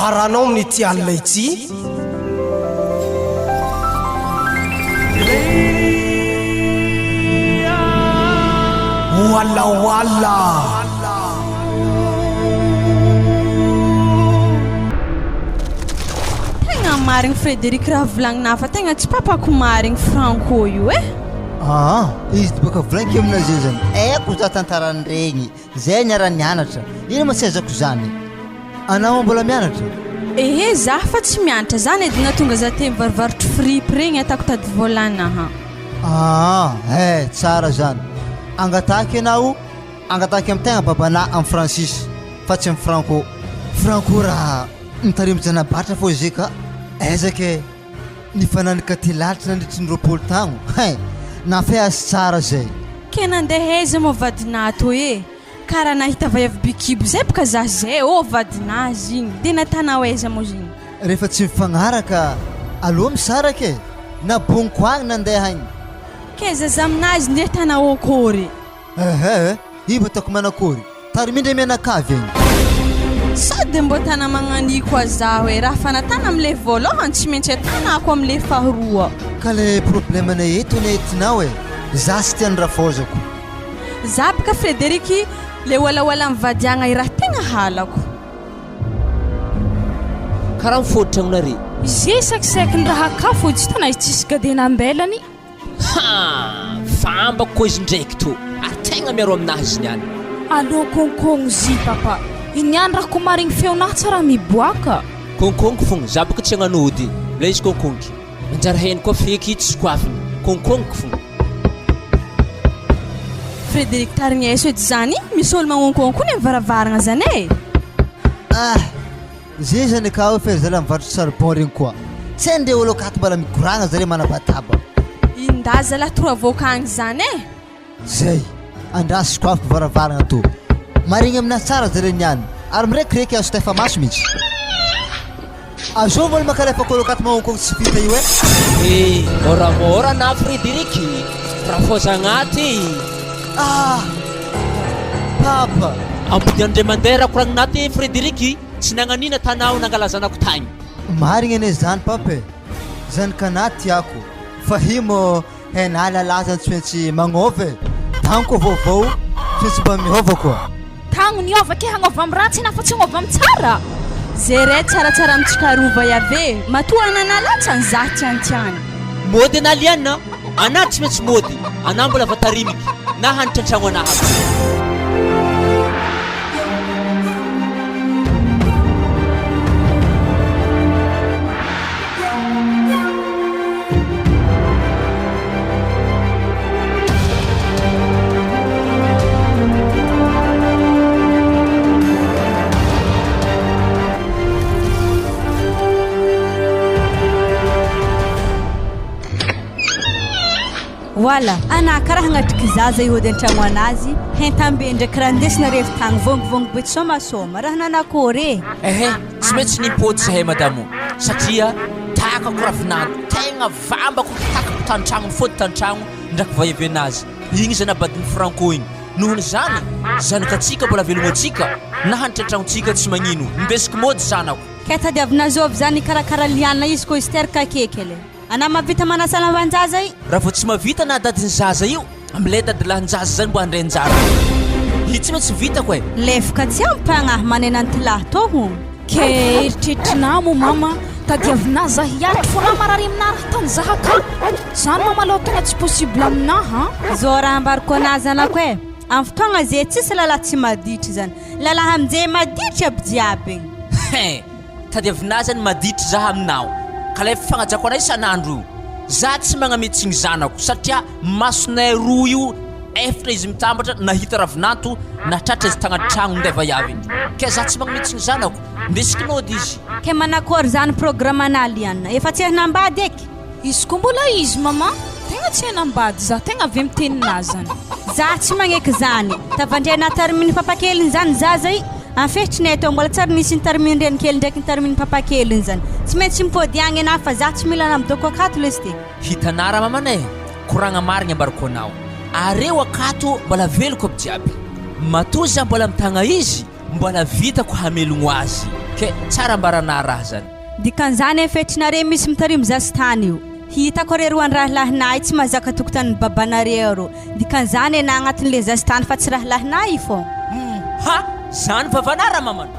Aranao amin'ity alina ity. Walla walla. Tegna marigny Frédéric raha volagnina fa tegna tsy papako marigny Franco io eh. Aa izy bôka volagniko aminazy zany aiko za tantaran'iregny Zay niara-nianatra. Ino ma tsy aizako zany? Anao mbola mianatra? Ehe zah fa tsy mianatra, zah nedina tonga zah te mivarovarotry fripy regny atako tady volana ha. Aa eh tsara zany. Angataky ianao, angataky am tegna babanah am Francis fa tsy am Franco. Franco raha mitarimo jana-baritra fô izy ka aiza ke. Nifananika ty lalitra nandritry ny 20 tagno hein! Nafay azy tsara zay. Ke nandeha aiza moa vadinà tô e? Kara nahita vaiavy be kibo zay boka za zay ô vadinà zigny de natanao aiza moa zigny? Rehefa tsy mifagnaraka aleo misaraka e! Na boniko agny nandeha agny. Ke zaza aminazy ndeha tanao akôry? Ehe, io mba ataoko manakory? Tarimindra mianakavy egny. Sao de mbô tana magnania koa zaho e, raha fa natana amle voalohany tsy maintsy atanako amle faharoa. Ka le problème-nay eto anie tinao e, za tsy tian'ny rafozako. Za baka Frederic le walawalan'ny mivadiagna i raha tegna halako. Karaha mifôdy tragnonare. Ze sakisaky ny raha akao fô tsy tana izy tsisy gadena ambelany. Ha! Vambako koa izy ndraiky tô! Ary tegna miaro aminahy izy niany. Allo konkogno zy papa. I niany raha ko maregny feonahy tsy raha miboaka. Konkogno fogna, za boka tsy hagnano ody. Mila izy konkognoky. Manjary hainy koa feky tsy sokoafiny. Konkognoky fogna. Frederic Tarigneso edy zany, misy olo magnonkônkogny am varavaragna zany e! Ah! Zay zany ka ao fa ry zalahy mivarotra charbon regny koa. Tsy hain-dre olo akato mbala mikoragna zare manabataba. Indahy zalahy toro avoaka agny zany e! Zay! Andraso sokafiko varavaragna tô. Maregny aminahy tsara zare niany ary mirekireky azo tefa maso mintsy. Azovy olo makalefa kolo akato mahonkogno tsy vita io e! Eh! Môramôra na Frederic! Rafoza agnaty e! Ah! Papa! Ampodian-dre mandeha raha koragnina ato e Frederic! Tsy nagnanina tanao nangala zanako tagny. Marigny anie zany papa e! Zanak'anah tiako fa hi mô hainah lalahy zany tsy maintsy magnôva e! Tagno koa vaovao tsy maintsy mba miôva koa. Tagno niôva ke hagnôva am ratsy enah fa tsy hagnôva am tsara. Zere tsaratsara amintsika rova Yaveh matoa anana latsany zah tiantiany. Mody anah Liana a! Anah tsy maintsy mody, anah mbola vatarimiky na hanitra an-tragno anah aby. Voilà, anah karaha hagnatriky zaza hihody an-tragno anazy, hentam-be ndraiky raha ndesina revy tagny vongivongy be tsy sômasôma, raha nanakôry e! Ehe, tsy maintsy nimpody zahay madamo satria takako ravinandro, tegna vambako takako tan-tragno nifody tan-tragno ndraky vaiavy anazy, igny izy anabadin'i Franco igny, nohon'izany zanakatsika mbola velogno atsika na hanitra an-tragnontsika tsy magnino, ndesiko mody zanako. Kay tadiavina zôvy zany hikarakara liana izy kô izy teraka akeky le. Anà mahavita manasa lamban-jaza i. Raha vao tsy mahavita na dadin'ny zaza io, amle dadilahin-jaza zany mbo handray anjara. Io tsy maintsy vitako e. Lefoka tsy ampagnahy manena an'ty lahy tô hono. Ke eritreritrinà moa mama, tadiavinà za hiatry fô na marary aminà raha tany za akao. Zany mama alou tegna tsy possible aminà an. Zao raha ambarako anà zanako e, am fotoagna ze tsisy lalahy tsy maditry zany, lalahy amnjay maditry aby jiaby igny. Hein! Tadiavinà zany maditry za aminao ka lay fagnajako anay isan'andro io za tsy magnamia-tsigny zanako satria masonay roa io efatra izy mitambatra nahita ravinanto nahatratra izy tagnaty tragno nday vaiavy igny ke za tsy magnamia-tsigny zanako ndesiko nody izy. Ke manakôry zany programme-nà Liana? Efa tsy hanambady eky? Izy koa mbola izy maman, tegna tsy hanambady za, tegna avy amy teninà zany. Za tsy magneky zany. Tavandriana tarimin'ny papakeliny zany zaza i, anfehitrinay tao mbola tsary nisy nitarimin'ny renikely ndraiky nitarimin'ny papakeliny zany. Tsy maintsy mipody agny anah fa za tsy mila anah midoko akato lesy ty. Hitanà ramamanay e, koragna marigny ambarako anao, areo akato mbola veloko aby jiaby, matoa za mbola mitagna izy, Mbola vitako hamelogno azy. Ke tsara ambaranà raha zany. Dikan'izany efetrinareo misy mitarimy zasy tany io. Hitako are roa rahalahinay tsy mahazaka tokotanin'ny babanareo rô. Dikan'izany enà agnatin'le zasy tany fa tsy rahalahinay io fô. Ha! Zany vavanà ramamana.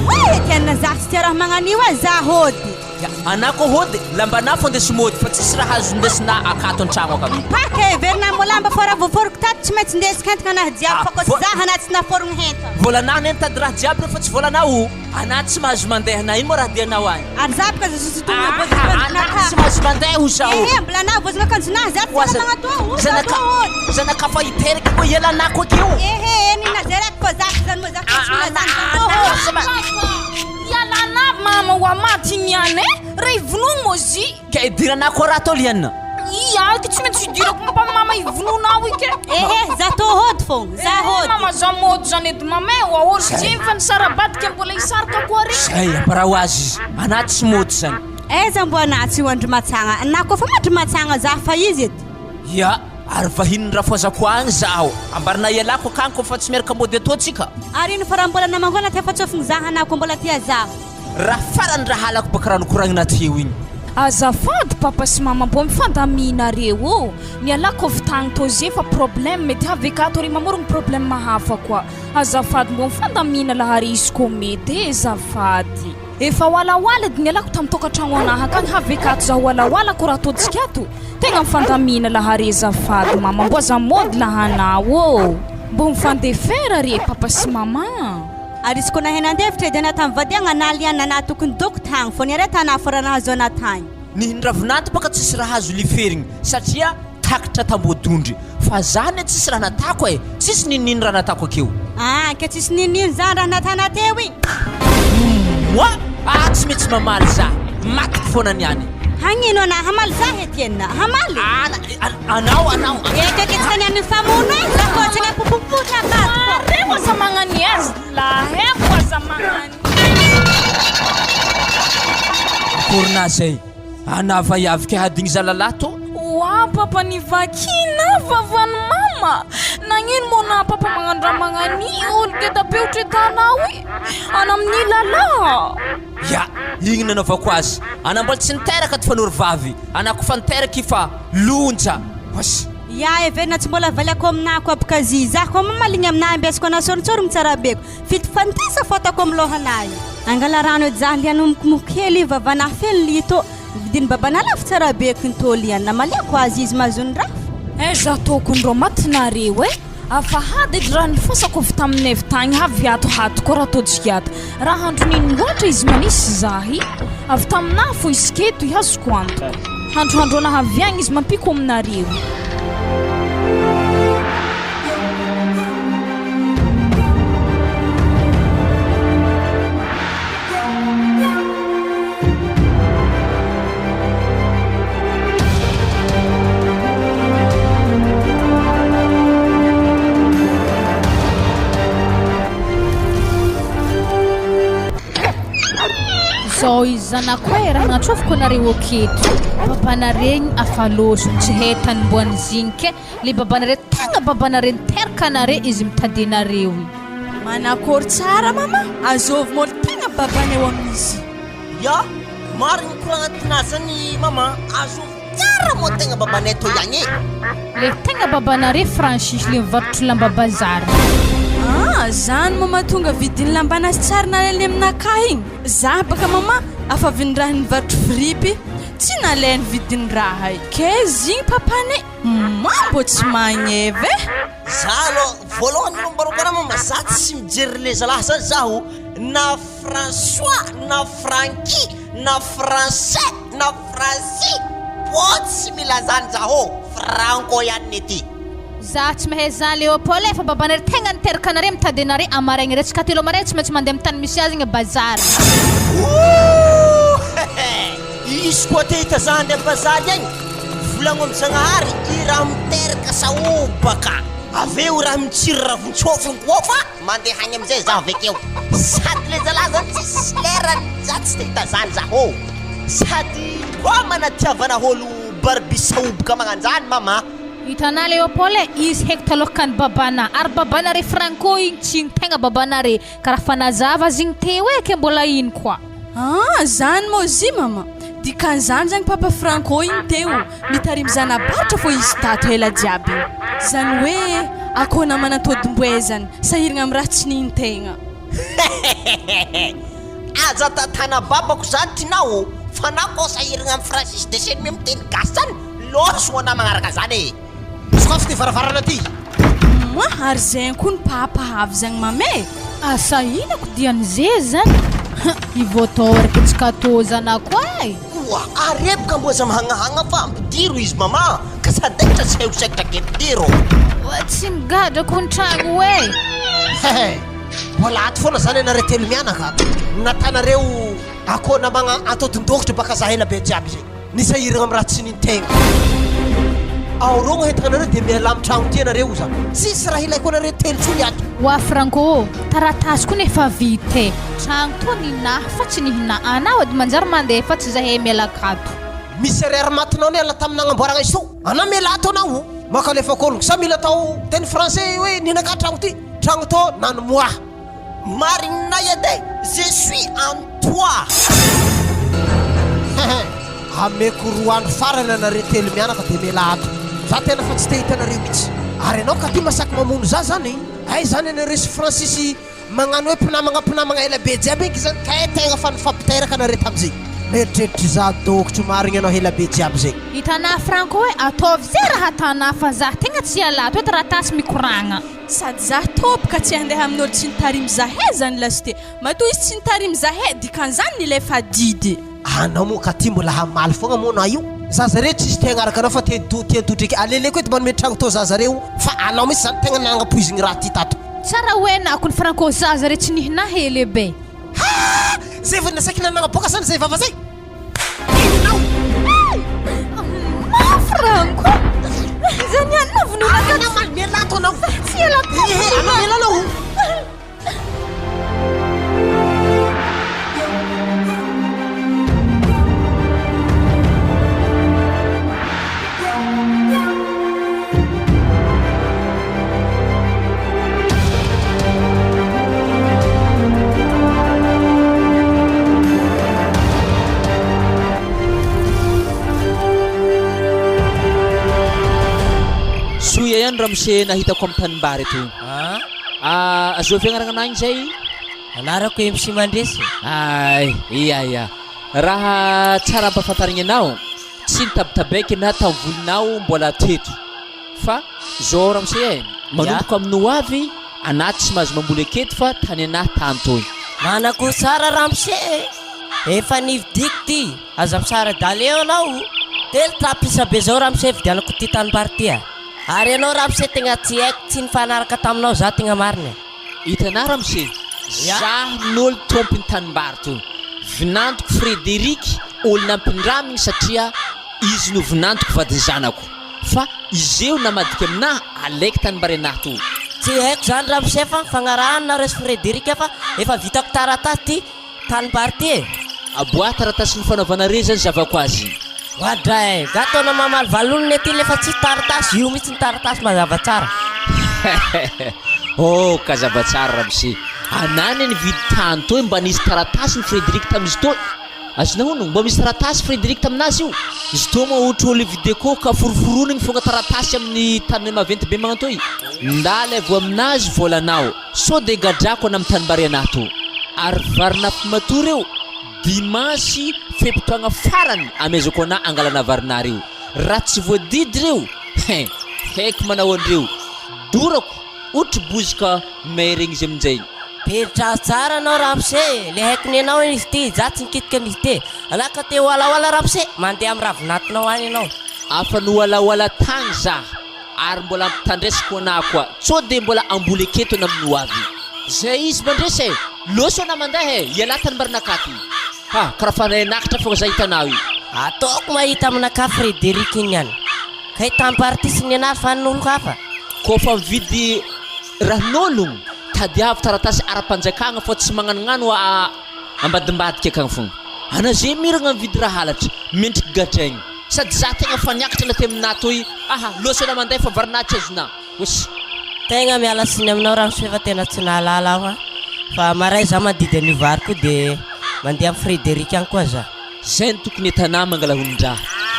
Oay Etienne za tsy tia raha magnan'io e za hody. Ya, anà koa hody, lambanà fô ndesy mody fa tsisy raha azo ndesinà akato an-tragno akato. Mipaka e, verina mô lamba fô raha voaforoko tato tsy maintsy ndesiko entagna anah jiaby fa koa tsy za anah tsy naforogno hentagna. Vôlanà anie nitady raha jiaby reo fa tsy vôlanà o. Anà tsy mahazo mandeha na ino moa raha dianao agny. Ary za boka aza zozotomina vozona Anà tsy mahazo mandeha ho zao. Ehe mbola anà vozona akanjonà za tsy ala magnatô o za tô ôdy. Zanaka fa hiteraka koa ialanà koa akeo. Ehe eny na zay raiky fô za tsy zany moa za tsy mila zany za tô ôdy. Ialanà mama ho amaty niany e! Ray vonono moa zy. Ka idiranà koa raha tô liana. Ia ky tsy maintsy idirako mapa mama ivononao ike. Ehe za tô hody fogna za hody. Mama za mody zany edy mama e oa olo tsy fa nisara-bady ke mbola hisaraka koa re. Zay ambarao azy izy anà tsy mody zany. Aiza mbo anà tsy ho andry matsagna anà koa fa mandry matsagna za fa izy edy. Ia ary vahinin'ny rafoazako agny zaho ambaranà ialako akagny koa fa tsy miaraka mody atoa tsika. Ary ino fa raha mbola namangona ty afa-tsofigny za anà koa mbola tia zaho. Raha farany raha halako baka raha nokoragnina teo igny. Azafady papa sy mama mbô mifandamina reo ô! Mialà kôf tagny tô ze fa problème mety avy akato ary mamorogno problème hafa koa. Azafady mbô mifandamina lahary izy kô mety e azafady. Efa hoalahoala edy nialako tamy tokantragno anahy akagny havy akato za hoalahoala ko raha ataontsika ato. Tegna mifandamina lahary azafady mama mbô aza mody lahanao ô! Mbô mifandefera re papa sy mama. Ary izy koa nahay nandefitra edy anah tamin'ny vadiagna anah liana anah tokony doko tagny fô niareta anah fô raha nahazo anah tagny. Nihin-dravinanto baka tsisy raha azo liferigny satria takatra tambodondry fa za anie tsisy raha natako e, tsisy ninonino raha natako akeo. Ah ke tsisy ninonino zany raha natana teo igny. Moa ah tsy maintsy mamaly za, matiko foana niany. Hagnino anah hamaly za Etienne, hamaly? Anao anao. Eto eky tsy tany mifamono e, za koa tsy napopopotra akato fô. Reo aza magnany azy lahy e, ko aza magnany. Akorinà zay, anà vaiavy ke hadigny zalalahy tô. Oa papa nivakina vavan'i mama, nagnino moa na papa magnano raha magnani olo ngeda be otretanao i, ana amin'ny lalahy. Ya, igny nanaovako azy. Ana mbola tsy niteraka ty fanoro vavy. Ana kofa niteraka i fa lonja. Oas. Ya, heverina tsy mbola valiako aminah ko abkazi. Zah koa mamaligny aminah ambesiko anah sorintsorigny tsara beko. Fitofantisa fô ataoko amy lohanah io. Angala rano edy zah lianomiko kely vavanah feno lito. Vidin'ny babanah lafo tsara beko ny tô lian. Namaliako azy izy mahazony raha fô. Aiza tokony rô matinareo e! Afa hady edy raha nifosako avy taminay avy tagny avy ato hato koa raha tojo ato. Raha andro nino loatra izy manisy zahy avy taminah fo isika eto ihazoko antoka. Handrohandro anah avy agny izy mampiko aminareo. Zao izy zanako e, raha natsofoko anareo aketo, babanare igny afa lôso tsy hay tany mboan'izy igny ke le babanare tegna babanare niteraka anare izy mitady anareo igny. Manakôry tsara mama, azôvy môly tegna babanay ao amin'izy. Ya, marigny koragna tinah zany mama, azovy tsara moa tegna babanay tô ihany e. Le tegna babanare Francis le mivarotro lamba bazary. Ah, zany mama tonga vidin'ny lambanazy tsara nalainy aminakahy igny. Za baka mama afa avy niraha nivarotro fripy, tsy nalainy vidin'ny raha i. Ke zigny papanay, mambo tsy magneva e. Za aloha voalohany aloha mbaroko anah mama za tsy mijery le zalahy zany zaho na François na Francky na français na Francis pô tsy mila zany zaho Franco ihany ny aty. Za tsy mahay zany Léopold e, fa babanare tegna niteraka anare mitady anare amaraigny re, tsy ka telo amaraigny tsy maintsy mandeha amy tany misy azy igny bazary. Ooh Izy koa te hita za andeha bazary agny, volagno amy Zagnahary i raha miteraka sahobaka, avy eo raha mitsiry ravin-tsofiny koa fa mandeha agny amizay za avekeo. Sady le zalahy zany tsisy lerany za tsy te hita zany zaho. Sady koa manatiavana olo barbi sahoboka magnanjany mama. Hitanà Léopold e, izy haiko taloha ka ny babanà, ary babanare Franco igny tsy igny tegna babanare, karaha fa nazava azy igny teo e, ke mbola ino koa. Ah, zany moa zy mama! Dikan'izany zany papa Franco igny teo mitarimy zana-baritra fô izy tato ela jiaby igny. Zany hoe akô namana tôdimboezany, sahiragna amy raha tsy nihin-tegna. Hehehehe! Aza tantana babako zany tinao ô! Fa na kô sahiragna am Francis dessin animé miteny gasy zany, lôso ho anah magnaraka zany e! Sokafy ty varavarana ty! Moa ary zegny koa ny papa avy zegny mama e! Asa inako dian'ze zany? Huh! I voatôrika tsy katô zanako ay! Oa areboka mbo aza mihagnahagna fa ampidiro izy mama ka sadaikitra tsy hay ho saikitra ke ampidiro. Oa tsy migadra ko ny tragno e! Hehe! Mbola ato foana zany ianareo telo mianaka natanareo akoho namagna atodin-dokotra baka za ela be jiaby zay nisahiragna am raha tsy nintegna. Aorogno entagna nareo de mialà am tragno ty anareo za tsisy raha ilaiko anareo telo tsony ato. Oa Franco ô, taratasy koa nefa vita e! Tragno toa ninahy fa tsy nihina anao edy manjary mandeha fa tsy zahay miala akato. Misy ariary matinao niala tamin'ny nagnamboaragna izy to? Anao miala ato anao maka alefako ologno sa mila atao teny français hoe ninakà tragno ty? Tragno tô nany moi. Marigny nay edy e, je suis en toi. Hehe, ameko roa andro farany anareo telo mianaka de mialà ato. Za tena fa tsy te hita anareo mitsy. Ary enao Katy masaky mamono za zany? Aiza zany anareo sy Francis magnano hoe mpinamagna mpinamagna ela be jiaby igny zany kay tegna fa nifampiteraka anareo tamizay. Mieritreritry za dokotry marigny anao ela be jiaby zay. Hitanà Franco hoe ataovy ze raha atanà fa za tegna tsy hiala ato hoe taratasy mikoragna. Sady zah top ka tsy handeha amin'olo tsy nitarimy zahay zany lasite. Matoa izy tsy nitarimy zahay dikan'izany nilefa adidy. Anao moa ka ty mbola hamaly fogna moa anao io. Zaza reo tsisy te hagnaraka anao fa te te hantodriky. Aleleko eto manome tragno tô zaza reo fa anao mihitsy zany tegna nagnapoizigny raha ty tato. Tsara hoe nako ny franco zaza re tsy nihina hely be. Haa! Zay vao nasaky nanagnaboaka zany zay vava zay. Inonao? Mafy rango. Zany ihany no vonoina ka. Anao mialà ato anao. Tsy hiala ato. Ehe, anao mialà anao. Soa ihany ramose nahitako amin'ny tanimbary eto. Ah, azovy fiagnarana anah igny zay? Anarako MC Mandresy. Ay, ia ia. Raha tsara ampahafantarigny anao, tsy nitabitabaika na tamin'ny volonao mbola teto. Fa zao ramose e, manomboka amin'ny ho avy, anah tsy mahazo mamboly aketo fa tany anah tany toy. Manako tsara ramose e! Efa nividiako ty, aza misara-daleo anao. Telo tapitrisa be zao ramose vidianako ty tanimbary ty a! Ary ianao ramose tegna tsy haiko tsy nifanaraka taminao za tegna marina e! Hitanà ramose, zah n'olo tompony tanimbary toy. Vinantoko Frederic olo nampindramigny satria izy no vinantoko vadin'ny zanako. Fa izeo namadika aminah aleky tanimbary anah to. Tsy haiko zany ramose fa mifagnarahana nareo sy Frederic fa efa vitako taratasy ty tanimbary ty e. Aboahy taratasy nifanaovanareo zany zavako azy. Oadray, nga taona mamaly valolona ety lefa tsisy taratasy, io mihitsy ny taratasy mazava tsara. Oh ka zava tsara ramose. Anah ne nividy tany toy mba nisy taratasy ny Frederic tamizy toy. Azonao hono, mba misy taratasy Frederic taminazy io? Izy toa moa ohatry Olivier Deco ka foroforonigny fogna taratasy amin'ny tany maventy be magnantoy. Ndà alaivo aminazy vôlanao, sao de gadrako ana amin'ny tanimbary anah to. Ary varin'afo matory io, dimanche fe-potoagna farany amezako anah angalana varinah reo. Raha tsy voadidy reo, hein, haiko manao an'ireo. Dorako ohatry bozika may regny izy aminjay. Petraho tsara anao ramose e, le haiko nenao anie izy ty, za tsy nikitika an'izy ty e, anah ka te hoalahoala ramose, mandeha am ravinatinao any enao. Afa nihoalahoala tagny za ary mbola ampitandresiko anah koa tsô de mbola amboly aketo ana amin'ny hoavy. Zay izy mandresy e! Lôso ana mandeha e! Ialahy tanimbarinakahy ty! Ha! Karaha fa nainakitra fogna za hitanao io. Ataoko mahita aminakahy Frederic iny ihany. Kay tamparty sy nenazy fa an'olo hafa. Kôfa mividy rahan'ologno, tadiavo taratasy ara-panjakagna fô tsy magnanognano a ambadimbadika akagny fogna. Ana ze miragna mividy raha halatra, mendriky gadraigny. Sady za tegna fa niakatra la teminah toy aha loso anah mandeha fa varinah tsy azonah. Oss. Tegna miala tsiny aminao ramose fa tena tsy nahalala aho a! Fa maray za mandidy an'io vary ko de mandeha am Frederic agny koa za. Zay no tokony atanà mangala honondraha.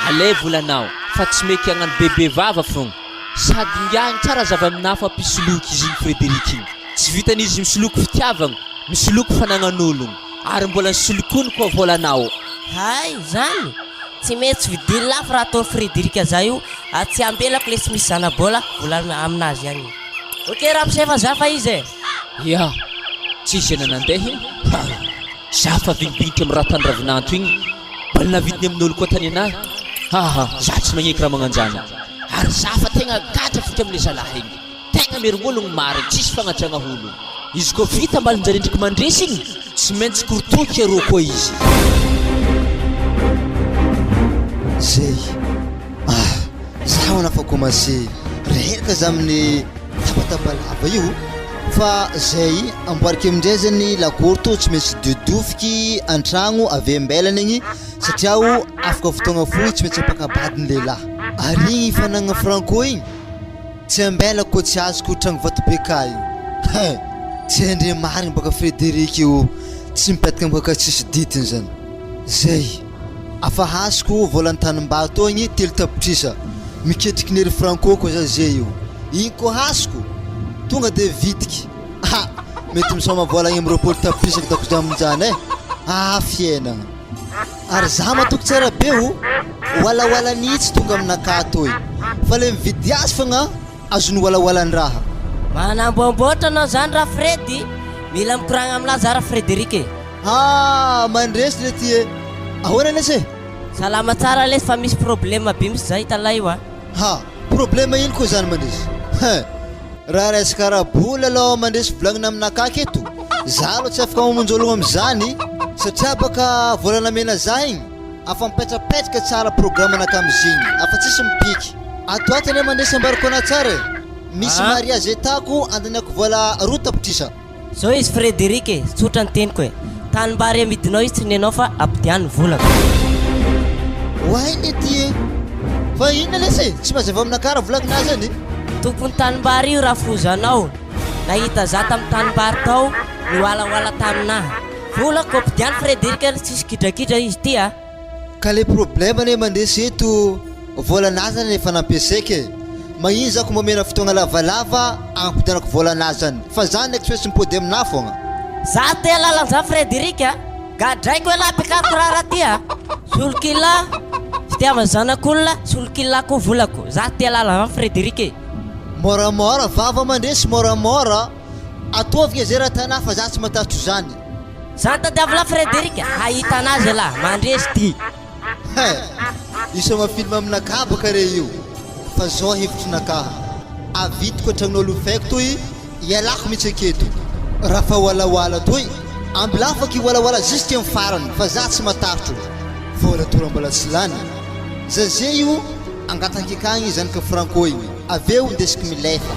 Alaivo volanao fa tsy meky hagnano bebe vava fogna. Sady ingahy tsara azava aminà fa mpisoloky izy igny Frederic igny. Tsy vitan'izy misoloky fitiavagna, misoloky fanagnan'ologno ary mbola nisolokoany koa volanao. Hay zany! Tsy mety vidiny lafo raha ataon'i Frederic za io ary tsy ambelako le tsy misy zanabola vola aminazy ihany. Ok ramose fa za fa izy e! Ya, tsisy zay nanandeha e! Ha! Za fa vignibigniky am raha tany ravinanto igny, mbola navidiny amin'olo koa tany anahy, haha, za tsy magneky raha magnanjany, ary za fa tegna gadra foky amle zalahy igny, tegna merignologno marigny, tsisy fagnajagna olo, izy koa vita ambalinjare ndriky mandresy igny, tsy maintsy korotoky arô koa izy. Zay ah! Za hoana fa commencer reraka za amin'ny tabataba lava io fa zay amboariko amindray zany lakoro to tsy maintsy dodofiky antragno avy ambelany igny satria o afaka fotoagna fohy tsy maintsy ampakabady ny lehilahy ary igny fanagna franco igny tsy ambelako koa tsy azoko tragno vatobe ka io hein tsy haindre marigny baka Frederic io tsy mipetaka am kaka tsisy ditiny zany zay. Afa hasiko vola antanimbato agny 3 tapitrisa miketriky nery franco ko za ze io igny ko hasiko tonga de vidiky ah mety misaoma vola agny am 20 tapitrisa dako za aminjany eh ah fiainagna ary za matoky tsara be o walawala nitsy tonga aminakahy toy fa le mividy azy fogna azony walawalan-draha. Manamboamboatra anao zany ra Fredy, mila mikoragna aminah za ra Frederic e. Ah mandresy le ty e! Ahoana lesy e? Salama tsara lesy fa misy problème be misy za hitalahy io a. Ha! Problème ino koa zany mandresy? Hein! Raha resaka ara-bola aloha mandresy volagnina aminakahy aketo, za aloha tsy afaka mamonjy ologno amizany satria baka vola namena za igny afa mipetrapetraka tsara programme anakahy amizigny afa tsisy mipiky. Ato ato anie mandresy ambarako anah tsara e! Misy mariage etako andaniako vola 2 tapitrisa. Zao izy Frederic e, tsotra ny teniko e, tanimbary amidinao izy tsy nenao fa ampodiano ny volako. Oay le ty e! Fa inona lesy e? Tsy mazava aminakahy raha volagnina zany e! Tompon'ny tanimbary io rafozanao, nahita za tamin'ny tanimbary tao, niwalawala taminaha. Volako ampodiano Frederic ary tsisy kidrakidra izy ty a! Ka le problème anie mandresy eto volanah zany efa nampiasaiko e! Magnino za ko mamena fotoagna lavalava agnampidianako volanah zany fa za ndraiky tsy maintsy mipody aminah fogna. Za te halala an'zany Frederic a! Gadraiko elah ampiakariko raharaha ty a! Solok'ila fitiavana zanak'olona solok'ila koa volako za te halala an'zany Frederic e! Moramora vava mandresy moramora ataovy ze raha tanah fa za tsy matahotro zany. Zany tadiavinlah Frederic hahita anazy elah mandresy ty. He! Isoma film aminakahy baka re io fa zao hevitrinakahy avidiko hatraminao lofaiko toy ialako mitsy aketo raha fa walawala toy ambilafaky walawala jusque am farany fa za tsy matahotro vola tora mbola tsy lany zaze io angataky akagny zanaka franco igny aveo ndesiko milefa.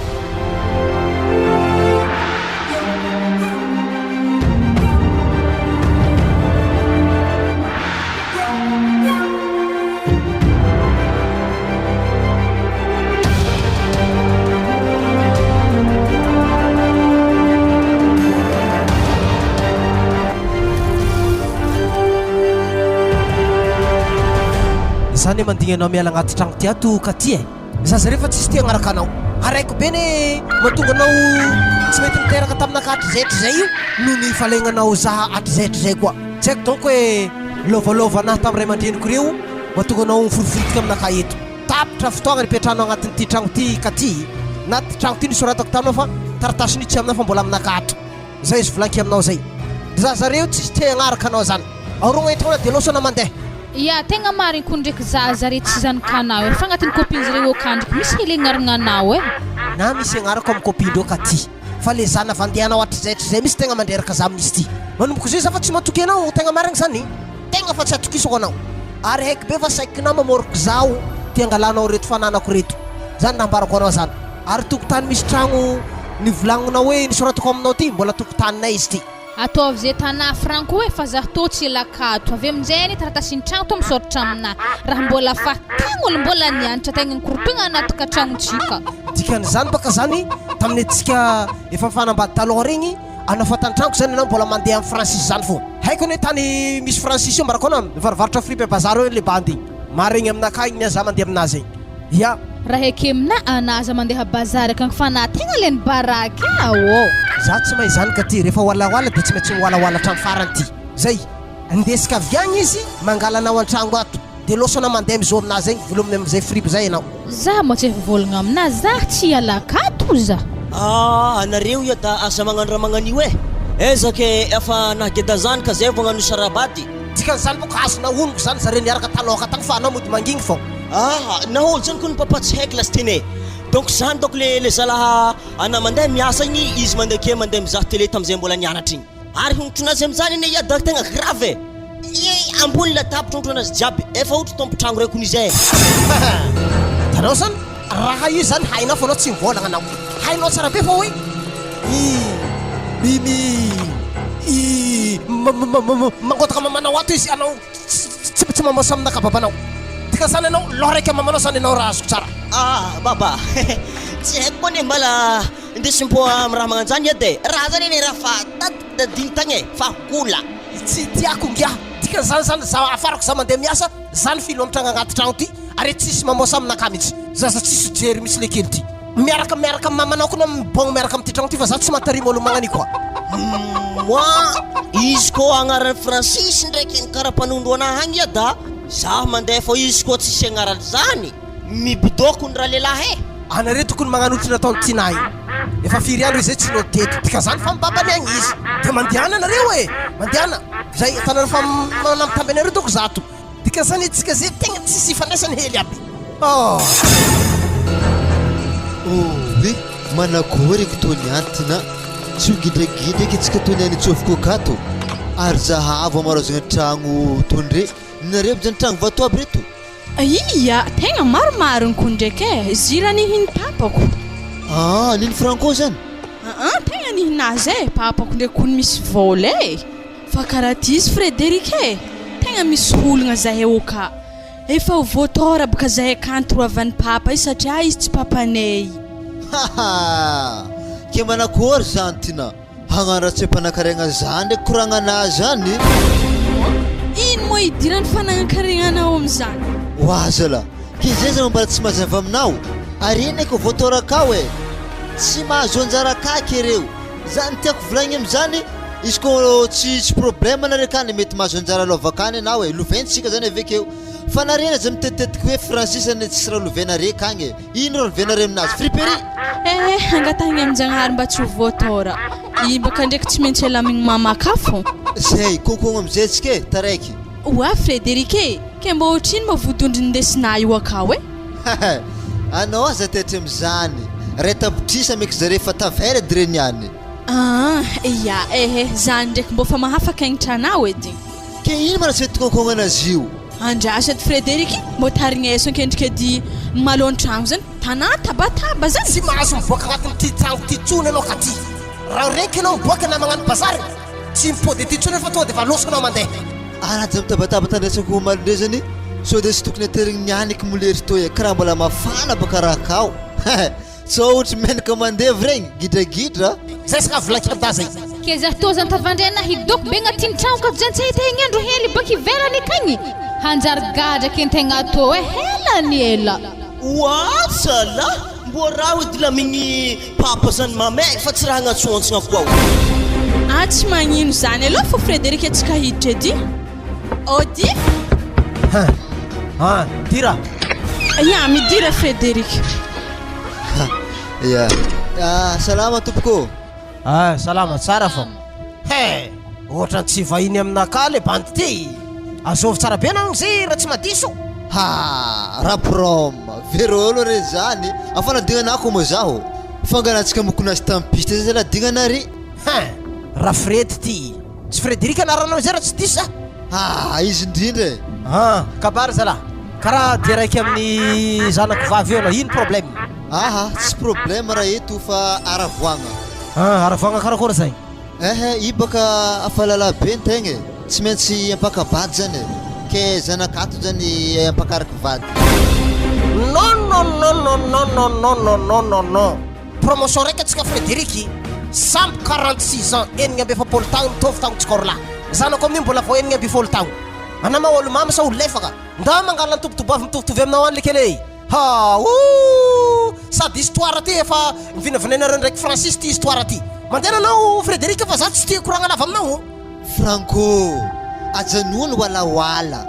Za ne mandigny anao miala agnaty tragno ty ato Katy e. Zaza reo fa tsisy te hagnaraka anao. Ary haiko be ne mahatonga anao tsy mety niteraka taminakahy hatrizay hatrizay io noho ny falegnanao za hatrizay hatrizay koa. Tsy haiko donc hoe lôvalôva anahy tamin'ny ray aman-dreniko reo mahatonga anao miforoforotika aminakahy eto. Tapitra fotoagna nipetrahanao agnatin'ity tragno ty Katy. Na ty tragno ty nosoratako taminao fa taratasin'io tsy aminao fa mbola aminakahy ato. Zay izy volanky aminao zay. Zaza reo tsisy te hagnaraka anao zany. Aorogna entoana de lôsana mandeha. Ya, tegna marigny ko ndraiky zaza re tsy zanakanao e, fa agnatin'ny copine zareo akany ndraiky misy hely agnarana anao e. Na misy agnarako am copine ndreo ka ty. Fa le za navandehanao hatrizay hatrizay misy tegna mandreraka za amin'izy ty. Manomboka zay za fa tsy matoky anao tegna marigny zany. Tegna fa tsy atokisako anao. Ary haiko be fa saikinao mamôroko zaho ty angalanao reto fananako reto. Zany nambarako anao zany. Ary tokotany misy tragno nivolagninao hoe nisoratako aminao ty mbola tokotaninay izy ty. Ataovy ze tanà Franco e fa zah tô tsy ela akato. Avy aminjay anie taratasin'ny tragno tô misoratra aminah. Raha mbola fa tagny olo mbola nianatra tegna nikorontogna anaty tokantragnontsika. Dikan'izany baka zany tamin'ny antsika efa nifanambady taloha regny anao fa tan-tragnoko zany anao mbola mandeha am Francis zany fô. Haiko anie tany misy Francis io mbarakôna mivarovarotra fripy a bazary eo le bandy igny. Maregny aminakahy igny za mandeha aminazy igny. Ya. Raha ekemina ana aza mandeha bazary akagny fa na tegna leny baraky ah ô. Za tsy mahay zany ka ty, rehefa hoalahoala de tsy maintsy mihoalahoala hatramin'ny farany ty. Zay. Indesiko avy agny izy mangala anao antragno ato de loso anao mandeha mizo aminazy agny velominy amizay fripy zay enao. Za moa tsy efa volagna aminazy za tsy hiala akato za. Ah anareo ia da aza magnano raha magnanio eh! Aiza ke efa nahageda zany ka zay vao hagnano sarabady. Dikan'izany bôka azo nahoniko zany zare niaraka taloha tagny fa anao mody mangigny fô. Ah naholy zany kony papa tsy haiko lasteny eh! Donc zany donc le le zalaha ana mandeha miasa igny izy mandeha ke mandeha mizaha tele tamizay mbola nianatra igny. Ary hongotrinazy amizany anie ia da tegna grave eh! Ie ambony latabatra hongotranazy jiaby efa hotry tompo-tragno reo kony izy eh! Hitanao zany raha io zany hainao fa anao tsy mivôlagna anao hainao tsara be fa hoe i mi mi i ma-ma-ma-mangôtaka mamanao ato izy anao tsy tsy mamosa aminaka babanao dikan'izany anao loha raika mamanao zany anao raha azoko tsara. Ah baba tsy haiko koa anie mbala indesim-po am raha magnanjany edy e! Raha zany anie raha fa tadidiny tagny e fa gola. Tsy tiako ngiah dikan'izany zany za afarako za mandeha miasa zany filo mitranga agnaty tragno ty are tsisy mamosa aminakahy mitsy zaza tsisy jery mitsy le kely ty. Miaraka miaraka am mamanao koa nao mibôgno miaraka amty tragno ty fa za tsy matarimo olo magnan'io koa. Moi, izy koa agnaran'i Francis ndraiky ny karapanondro anahy agny ia da zaho mandeha fô izy koa tsisy agnarany zany mibidôko ny ralehilahy e. Anareo tokony magnano ohatry nataon'i Tinah io. Efa firy andro izy zay tsy nody teto. Dikazany fa mibabany agny izy. De mandehana nareo e! Mandehana. Zay hitanareo fa manambitamby anareo doko za ato. Dikan'izany antsika zay tegna tsisy ifandraisany hely aby. Oh! Owe! Manakory eky Tony an Tina? Tsy ho gidragidra eky antsika Tony an itsofoko akato? Ary zahavo amarozagna tragno Tony re, ninareo aby zany tragno vato aby reto? Ia, tegna marimarigny ko ndraiky e, zira nihiny papako. Ah, nino Franco zany? Aa, tegna nihinazy e, papako ndraiky kony misy vôla e. Fa karaha ty izy Frederic e! Tegna misy olagna zahay ô ka! Efa ho voatora baka zahay akany toroavan'i papa io satria izy tsy papanay. Haha! Ke manakory zany Tina? Hagnano raha tsy ampanakaregna zany ndraiky koragnanà zany? Ino moa idiran'ny fanagnan-karegnanao amin'izany? Oa zala! Ke zay zany mbola tsy mazava aminao? Ary eny ko voatoraka ao e! Tsy mahazo anjara akaky ereo! Zany tiako volagniny amizany izy ko tsy tsy problème nareo kany mety mahazo anjara lova kany anao e loventsika zany avekeo fa nare aza mitetitetiky hoe Francis anie tsisy raha lovenare kagny e ino raha lovenare aminazy friperie. Eh angatahigny amin-jagnahary mba tsy ho voatôra i baka ndraiky tsy maintsy alamigny mamaka fô. Zay, konkogno amizay tsika e, taraiky. Oa Frederic e! Ke mbô otrino ma vodondry nindesinà io akao e? Anao aza taitra amizany, ray tapitrisa ameko zare fa tavela edy reny any. Aa ya ehe, zany ndraiky mbô fa mahafaka agnitra anao edy. Ke ino ma raha tsy mety konkogna anazy io? Andraso edy Frederic, mbô tarigneso ankendriky edy malon-tragno zany, tanà tabataba zany. Tsy mahazo mivoaka agnatin'ity tragno ty tsony anao ka ty. Raha reniko ianao miboaka na magnano bazary, tsy mipody aty tsony anao fa tonga de efa loso anao mandeha. Araja mitabataba tandresako omaly ndray zany sao de tsy tokony aterigny nianiky moa lery toy e karaha mbola mafana baka raha kao sao ohatry menaka mandevy regny gidragidra. Zay sakafo volaky andahy zay. Kezaho toa zany tavandriana hidoko be agnatin'ny tragno ka zany tsy ahita hegny andro hely baka ivelany akagny hanjary gadra kentegna tô e hela ny ela. Oa zalah! Mbô raho edy lamigny papa zany mamay fa tsy raha agnatsoantsogna ko aho. Ah tsy magnino zany aloha fô Frederic tsy ka hiditra edy. Ody. Hein. Ah, midira. Ya, midira Frederic. Ya. Ah, salama tompoko. Ah, salama tsara fô. He! Ohatran'ny tsy vahiny aminakahy le bandy ty. Azovy tsara be anao zay raha tsy madiso. Ha! Raprom, very olo re zany. Afanadignanako moa zaho. Fangalantsika mokonazy tamin'ny piste zay zalahy dignana ry. Hein! Rafredy ty. Tsy Frederic anaranao izay raha tsy diso za. Ha! Izy indrindra e. Ah! Kabary zalahy. Karaha dia raika amin'ny zanako vavy eo anao. Ino problème? Aha, tsy problème raha eto fa haravoagna. Ah, haravoagna karakory zay? Ehe, i baka afalala be ny tegna e, tsy maintsy ampaka-bady zany e, ke zanaka ato zany ampakariky vady. Non non non non non non non non non non non Promotion raika tsika Frederic samby 46 ans 46 taogno mitovy taogno tsika roa lahy zanako amin'io mbola vao 16 taogno anà ma olo mamy sa olo lefaka ndà mangala ny tobitobavy mitovitovy aminao any lekely e ha ooh sady histoire ty efa vinavinainareo ndraiky Francis ty histoire ty mandehana anao Frederic fa za tsy tia koragna lava aminao. Franco, ajanony walawala,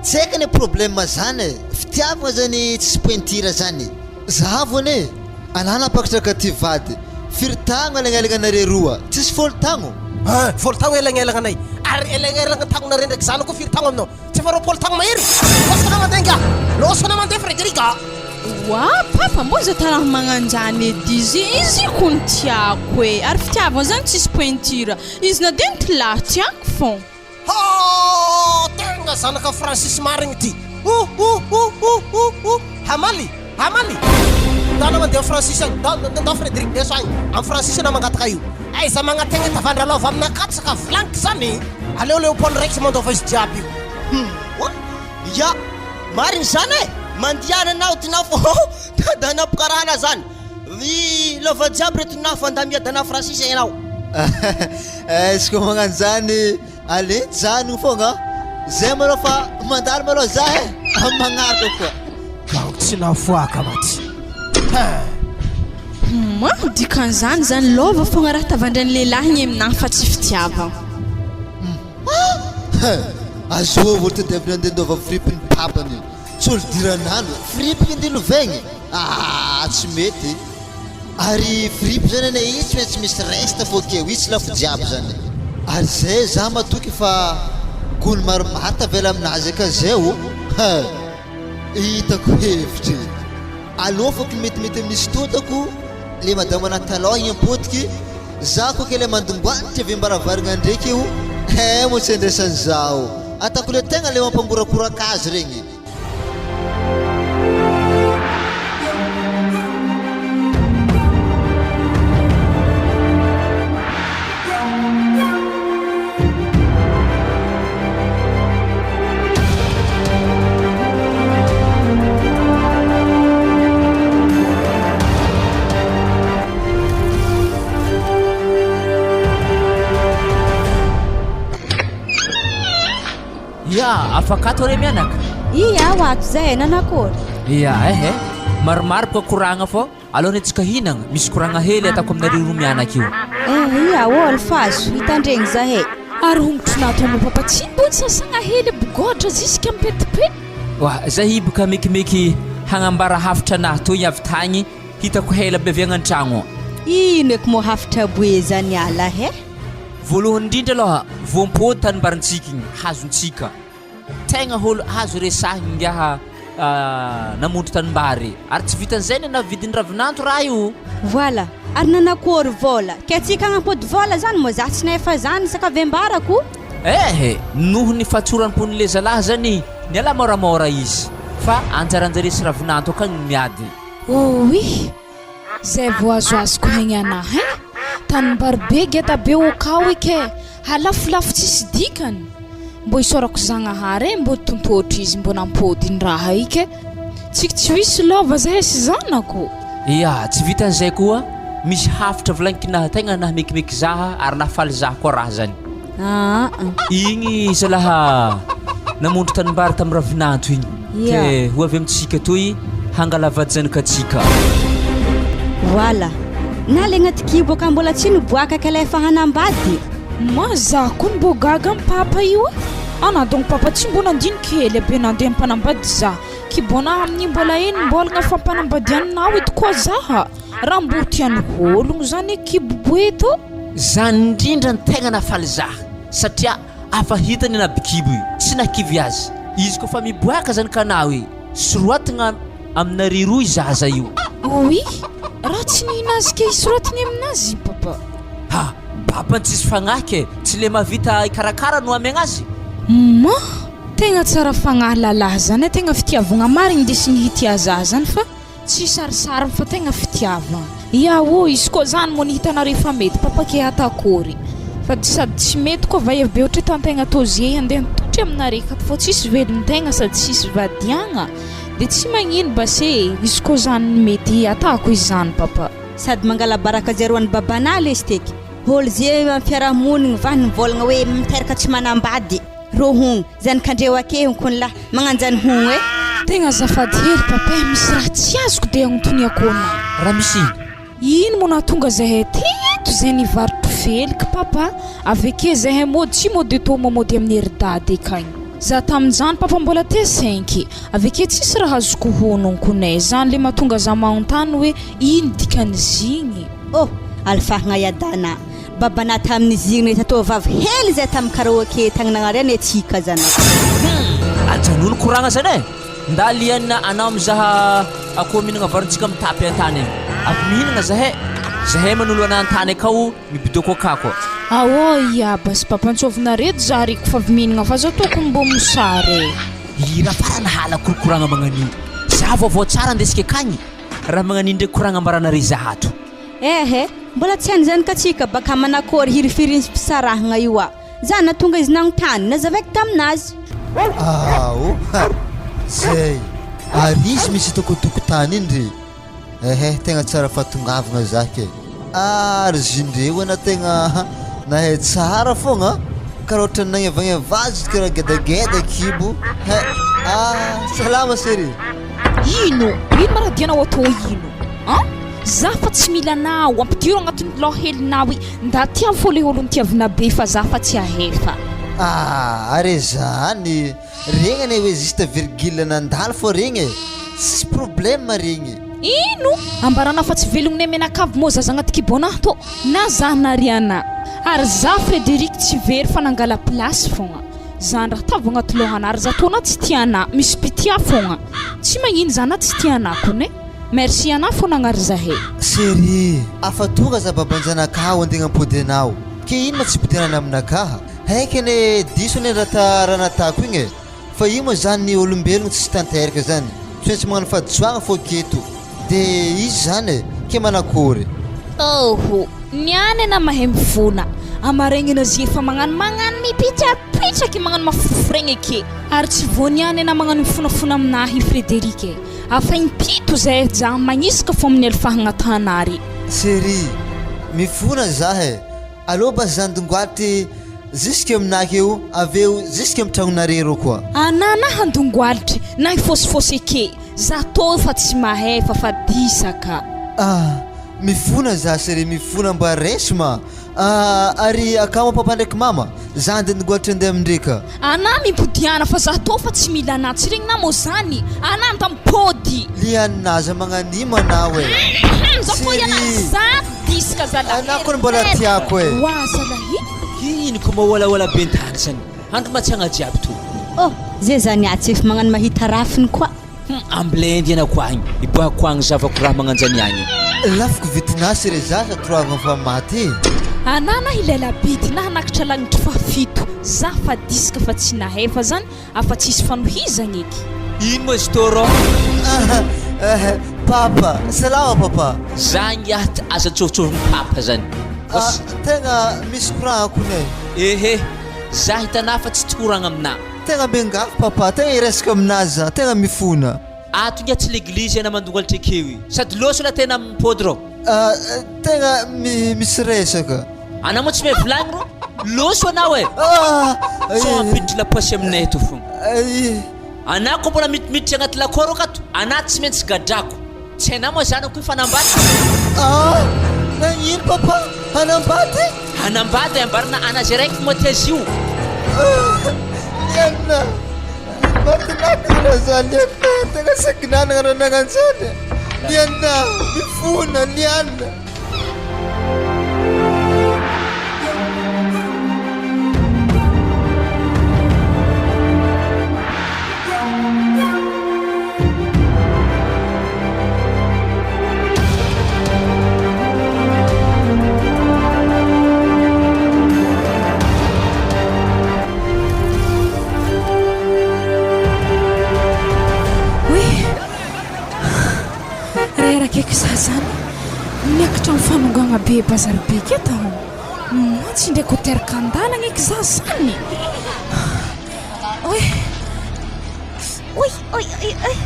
tsy haiko anie problème zany e, fitiavagna zany tsisy pointure zany, zahavo anie, anah nampakatra ty vady, firy tagno elagnelagnanare roa, tsisy folo tagno? Hein, folo tagno elagnelagnanay, ary elagnelagna tagnonare ndraiky zanako firy tagno aminao? Tsy efa 20 tagno mahery? Lôsana mandeha ingahy, lôsana mandeha Frederic a! Oa papa mbô za taraha magnanjany edy izy, izy io kony tiako e, ary fitiavagna zany tsisy pointure, Izy na dia ny lahy tiako fon. Hoo tegna zanaka Francis marigny ty. Oh oh oh oh oh oh Hamaly hamaly Ndana mandeha am Francis agny nda nda Frederic Beso agny am Francis anao mangataka io. Aiza magnategna tavandra lova amina katsaka volagniko zany. Aleo Léopold raiky mandova izy jiaby io. Hum oa ya marigny zany e! Mandiana anao tinao fô dadanampikarahana zany. Ry lova jiaby reto nafa nda miadana Francis enao. Est-ce que magnano zany allez janogno fogna zay malôha fa mandalo malôha za e amin'ny magnaraka koa. Zaho tsy nafoaka mantsy hein. Humm dikan'izany zany lova fogna raha tavandrain'ny lehilahy igny aminahy fa tsy fitiavagna. Humm azovy olo tadiaviny andeha ndova fripy ny papany. Tsy olo diran'andro, fripy iny nde lovaigny? Aa tsy mety Ary fripy zany anie io tsy maintsy misy reste fô keo io tsy lafo jiaby zany Ary zay za matoky fa gony maromaro tavela aminazy aka zay ô ha Hitako hevitry Alôfako ny metimety amin'ny sitotako le madama anaty talon igny am-potiky Za ko kely mandongoanitra avy am-baravaragna ndreky io eh moa tsy andraisan'izaho Atako le tegna le mampangorakoraka azy regny. Ya, afaka ato re mianaka? Ia, ho ato zay, nanakory? Ya, eh eh, maromaro koa koragna fô alohan'ny antsika hihinagna, misy koragna hely ataoko aminareo roa mianaka io. Eh, ia ô Alfazo, hitandregny zahay. Ary hongotro natao papa tsy mbo nisasagna hely bigotra jusqu'à mipetipe. Oa, zay hiboka mekimeky hagnambara hafatra anahy toy avy tagny, hitako hela be avy agny an-tragno. Ino eky moa hafatra boe zany ala he? Voalohany indrindra aloha, voampody tanimbarintsika igny, hazontsika. Tegna olo azo resahigny ingaha namondro tanimbary. Ary tsy vitan'izay ny navidin'ny ravinanto raha io. Voilà! Ary nanakôry vôla? Ke tsika hagnampody vôla zany moa za tsy nefa zany isaka avembarako. Eh! Noho ny fahatsoram-pon'le zalahy zany, niala môramôra izy. Fa anjaranjare sy ravinanto akagny ny miady. Ouii! Zay vao azoazoko haigny anah hein! Tanimbary be geda be okao iky e! Halafolafo tsisy dikany! Mbô isaorako Zagnahary e mbô tontôtro izy mbô nampôdy ny raha iky e! Tsiky tsy hoisy lova zahay sy zanako! Ya, tsy vitan'izay koa, misy hafatra volagniko tegna nahamekimeky zaha ary nahafaly zaha koa raha zany. Aa. Igny zalaha namondro tanimbary tamin'ny ravinanto igny. Ia. Ke ho avy amintsika toy hangala vady zanakatsika. Voilà. Na le agnaty kibo aka mbola tsy niboaka ka le efa hanambady. Ma za koa mbô gaga am papa io e! Ana donc papa tsy mbô nandiniky hely be nandeha ampanambady za, kibonà amin'io mbola enim-bolagna fampanambadianao eto koa zaha! Raha mbô tian'ny ologno zany e kibo boe tô! Zany indrindra no tegna nahafaly zah satria afa hitany anaby kibo io, tsy nahakivy azy izy koa fa miboaka zany kanao e, soroatgna aminare roy zaza io. Oui, raha tsy nihina azy ke hisoratiny aminazy papa. Ha! Papany tsisy fagnahy ke, tsy le mahavita hikarakara no amiagna azy? Humm! Tegna tsara fagnahy lalahy zany e, tegna fitiavagna marigny indesigny hitia zah zany fa. Tsy sarisariny fa tegna fitiavagna. Ia ô, izy koa zany moa ny hitanareo fa mety papa ke atakory. Fa sady tsy mety koa va be ohatra hitantegna tô ze handeha mitotry aminare akato fô tsisy velon-tegna sady tsisy vadiagna de tsy magnino base e, izy koa zany mety atako izy zany papa. Sady mangala-baraka zareo an'i babanà lesy teky. Olo ze amy fiarahamonigny va nivôlagna hoe miteraka tsy manambady rô hogno, zanakandreo ake hogno kony lah magnanjany hogno e. Tegna azafady hely papa e, misy raha tsy azoko de agnontoniako anao. Raha misy ino? Ino moa nahatonga zahay teto zay nivarotro veliky papa, avy ake zahay mody tsy mody eto ma mody amin'ny ery dada ekagny. Za tamin'izany papa mbola te cinq, avy ake tsisy raha azoko honogno konay, zany le mahatonga za magnontany hoe ino dikan'izigny? Oh! Alifahagna iadana. Babanah tamin'izy igny nahita tovovavy hely zay tamin'ny karaoke tagny nagnary anay tsika zanako. Hum! Ajanony koragna zany e! Nda liana anao mizaha akoho mihinagna varintsika mitapy antany agny. Avy mihinagna zahay, zahay manolo anah antany akao mibidoko akako. Aô i Aba sy Papa antsôvinareo za reko fa avy mihinagna fa za tokony mbô mosary e. Hira farany halako ry koragna magnanio. Za vaovao tsara andesiko akagny raha magnanio ndreky koragna ambaranare za ato. Ehe, mbola tsy hainy zany ka tsika baka manakory hirifirin'ny fisarahagna io a! Za natonga izy nagnontany, nazavaiko taminazy. Aao ha! Zay! Ary izy misy hitako an-tokotany iny re! Ehe, tegna tsara fahatongavagna za ke! Ary zindreo ana tegna nahay tsara fogna karaha ohatran'ny nagnevagneva azy izy karaha gedageda kibo he! Ah! Salama chérie! Ino? Ino ma raha dianao atao ino? An? Za fa tsy mila anao, ampidiro agnatin'ny loha helinao i ndaty ihany fô le olo nitiavina be fa za fa tsy ahefa. Ah are zany, regny anie hoe juste virgule nandalo fô regny e, tsisy problème regny. Ino? Ambaranao fa tsy velogninay mianakavy moa zaza agnaty kibonah tô? Na za na Riana. Ary za Frederic tsy very fa nangala place fogna. Zany raha tavo agnaty lohana ary za tô na tsy tia anah misy mpitia fogna. Tsy magnino za na tsy tia anah kony e. Merci anah fô nagnary zahay. Chérie, afa tonga za baban-janakaho andeha ampody anao, ke ino ma tsy ampidirana aminakaha? Haiko anie diso anie raha raha natako igny e, fa io moa zany ny olombelogno tsy tanteraka zany, tsy maintsy magnano fahadisoagna fô aketo, de izy zany e, ke manakory? Oho, niany ana mahay mifona, amaregnina zy efa magnano magnano mipitrapitraky magnano mafiforegny ake, ary tsy vô niany ana magnano mifonafona aminahy Frederic e. Afa impito zay za magnisaka fô amin'ny alifahagna tanary. Chérie, mifona zah e, aleo mba zah ndongoalitra jusque aminah eo avy eo jusque am tragnonareo reo koa. Anah na handongoalitry na hifôsifôsy eke, zah tô fa tsy mahefa fa disaka. Ah, mifona zah chérie mifona mba raiso ma. Ah ary akama papa ndraiky mama? Za andeha nigoatra andeha amindre ka. Anah mimpodiana fa za tô fa tsy mila anah tsy regninah mô zany anah nda mipody. Liana aza magnan'io anao e. Hum za fô ianah za disque zalahy. Anah kony mbola tiako e. Oa zalahy. Ino ko mahoalahoala be ntany zany andro matsiagna jiaby to. Oh ze zany atsy efa magnano mahita rafiny koa. Hum ambilendy anako agny iboahako agny zavako raha magnanjany agny. Lafiko vitinasy re zaza troavina fa maty e. Anah na ilay labity na hanakatra lagnitry fahafito za fa disque fa tsy nahefa zany afa tsisy fanohizagna eky. Ino moa izy tô rô? Ah papa, salama papa. Za ngiahy t aza tsovitsovigny papa zany. Ah tegna misy koragna kony e. Ehe, za hitanà fa tsy tsy koragna aminà. Tegna miangavy papa, tegna hiresaka aminazy za, tegna mifona. Ato ngiahy tsy leglizy ana mandongalitra ekeo i. Sady loso la tena mipody rô. Ah tegna misy resaka. Anao moa tsy mahay volagny rô. Loso anao e. Ah. Sao hampiditry lapoasy aminay eto fogna. Anah ko mbola midimiditry agnaty lakoro akato, anah tsy maintsy gadrako. Tsy hainah moa zanako io fa hanambady. Ah! Nagnino papa? Hanambady? Hanambady ambarana ana zay raiky moa ty azy io. Ah! Liana! Matinako raha za Liana, tegna sakinanagna raha nagnano zany. Liana! Mifona Liana! Reraka eky za zany. Miakatra amin'ny fanongagna be bazary be ke taho. Tsy ndraiky ho teraka an-dalagna eky za zany. Oy. Oy, oy, oy, oy.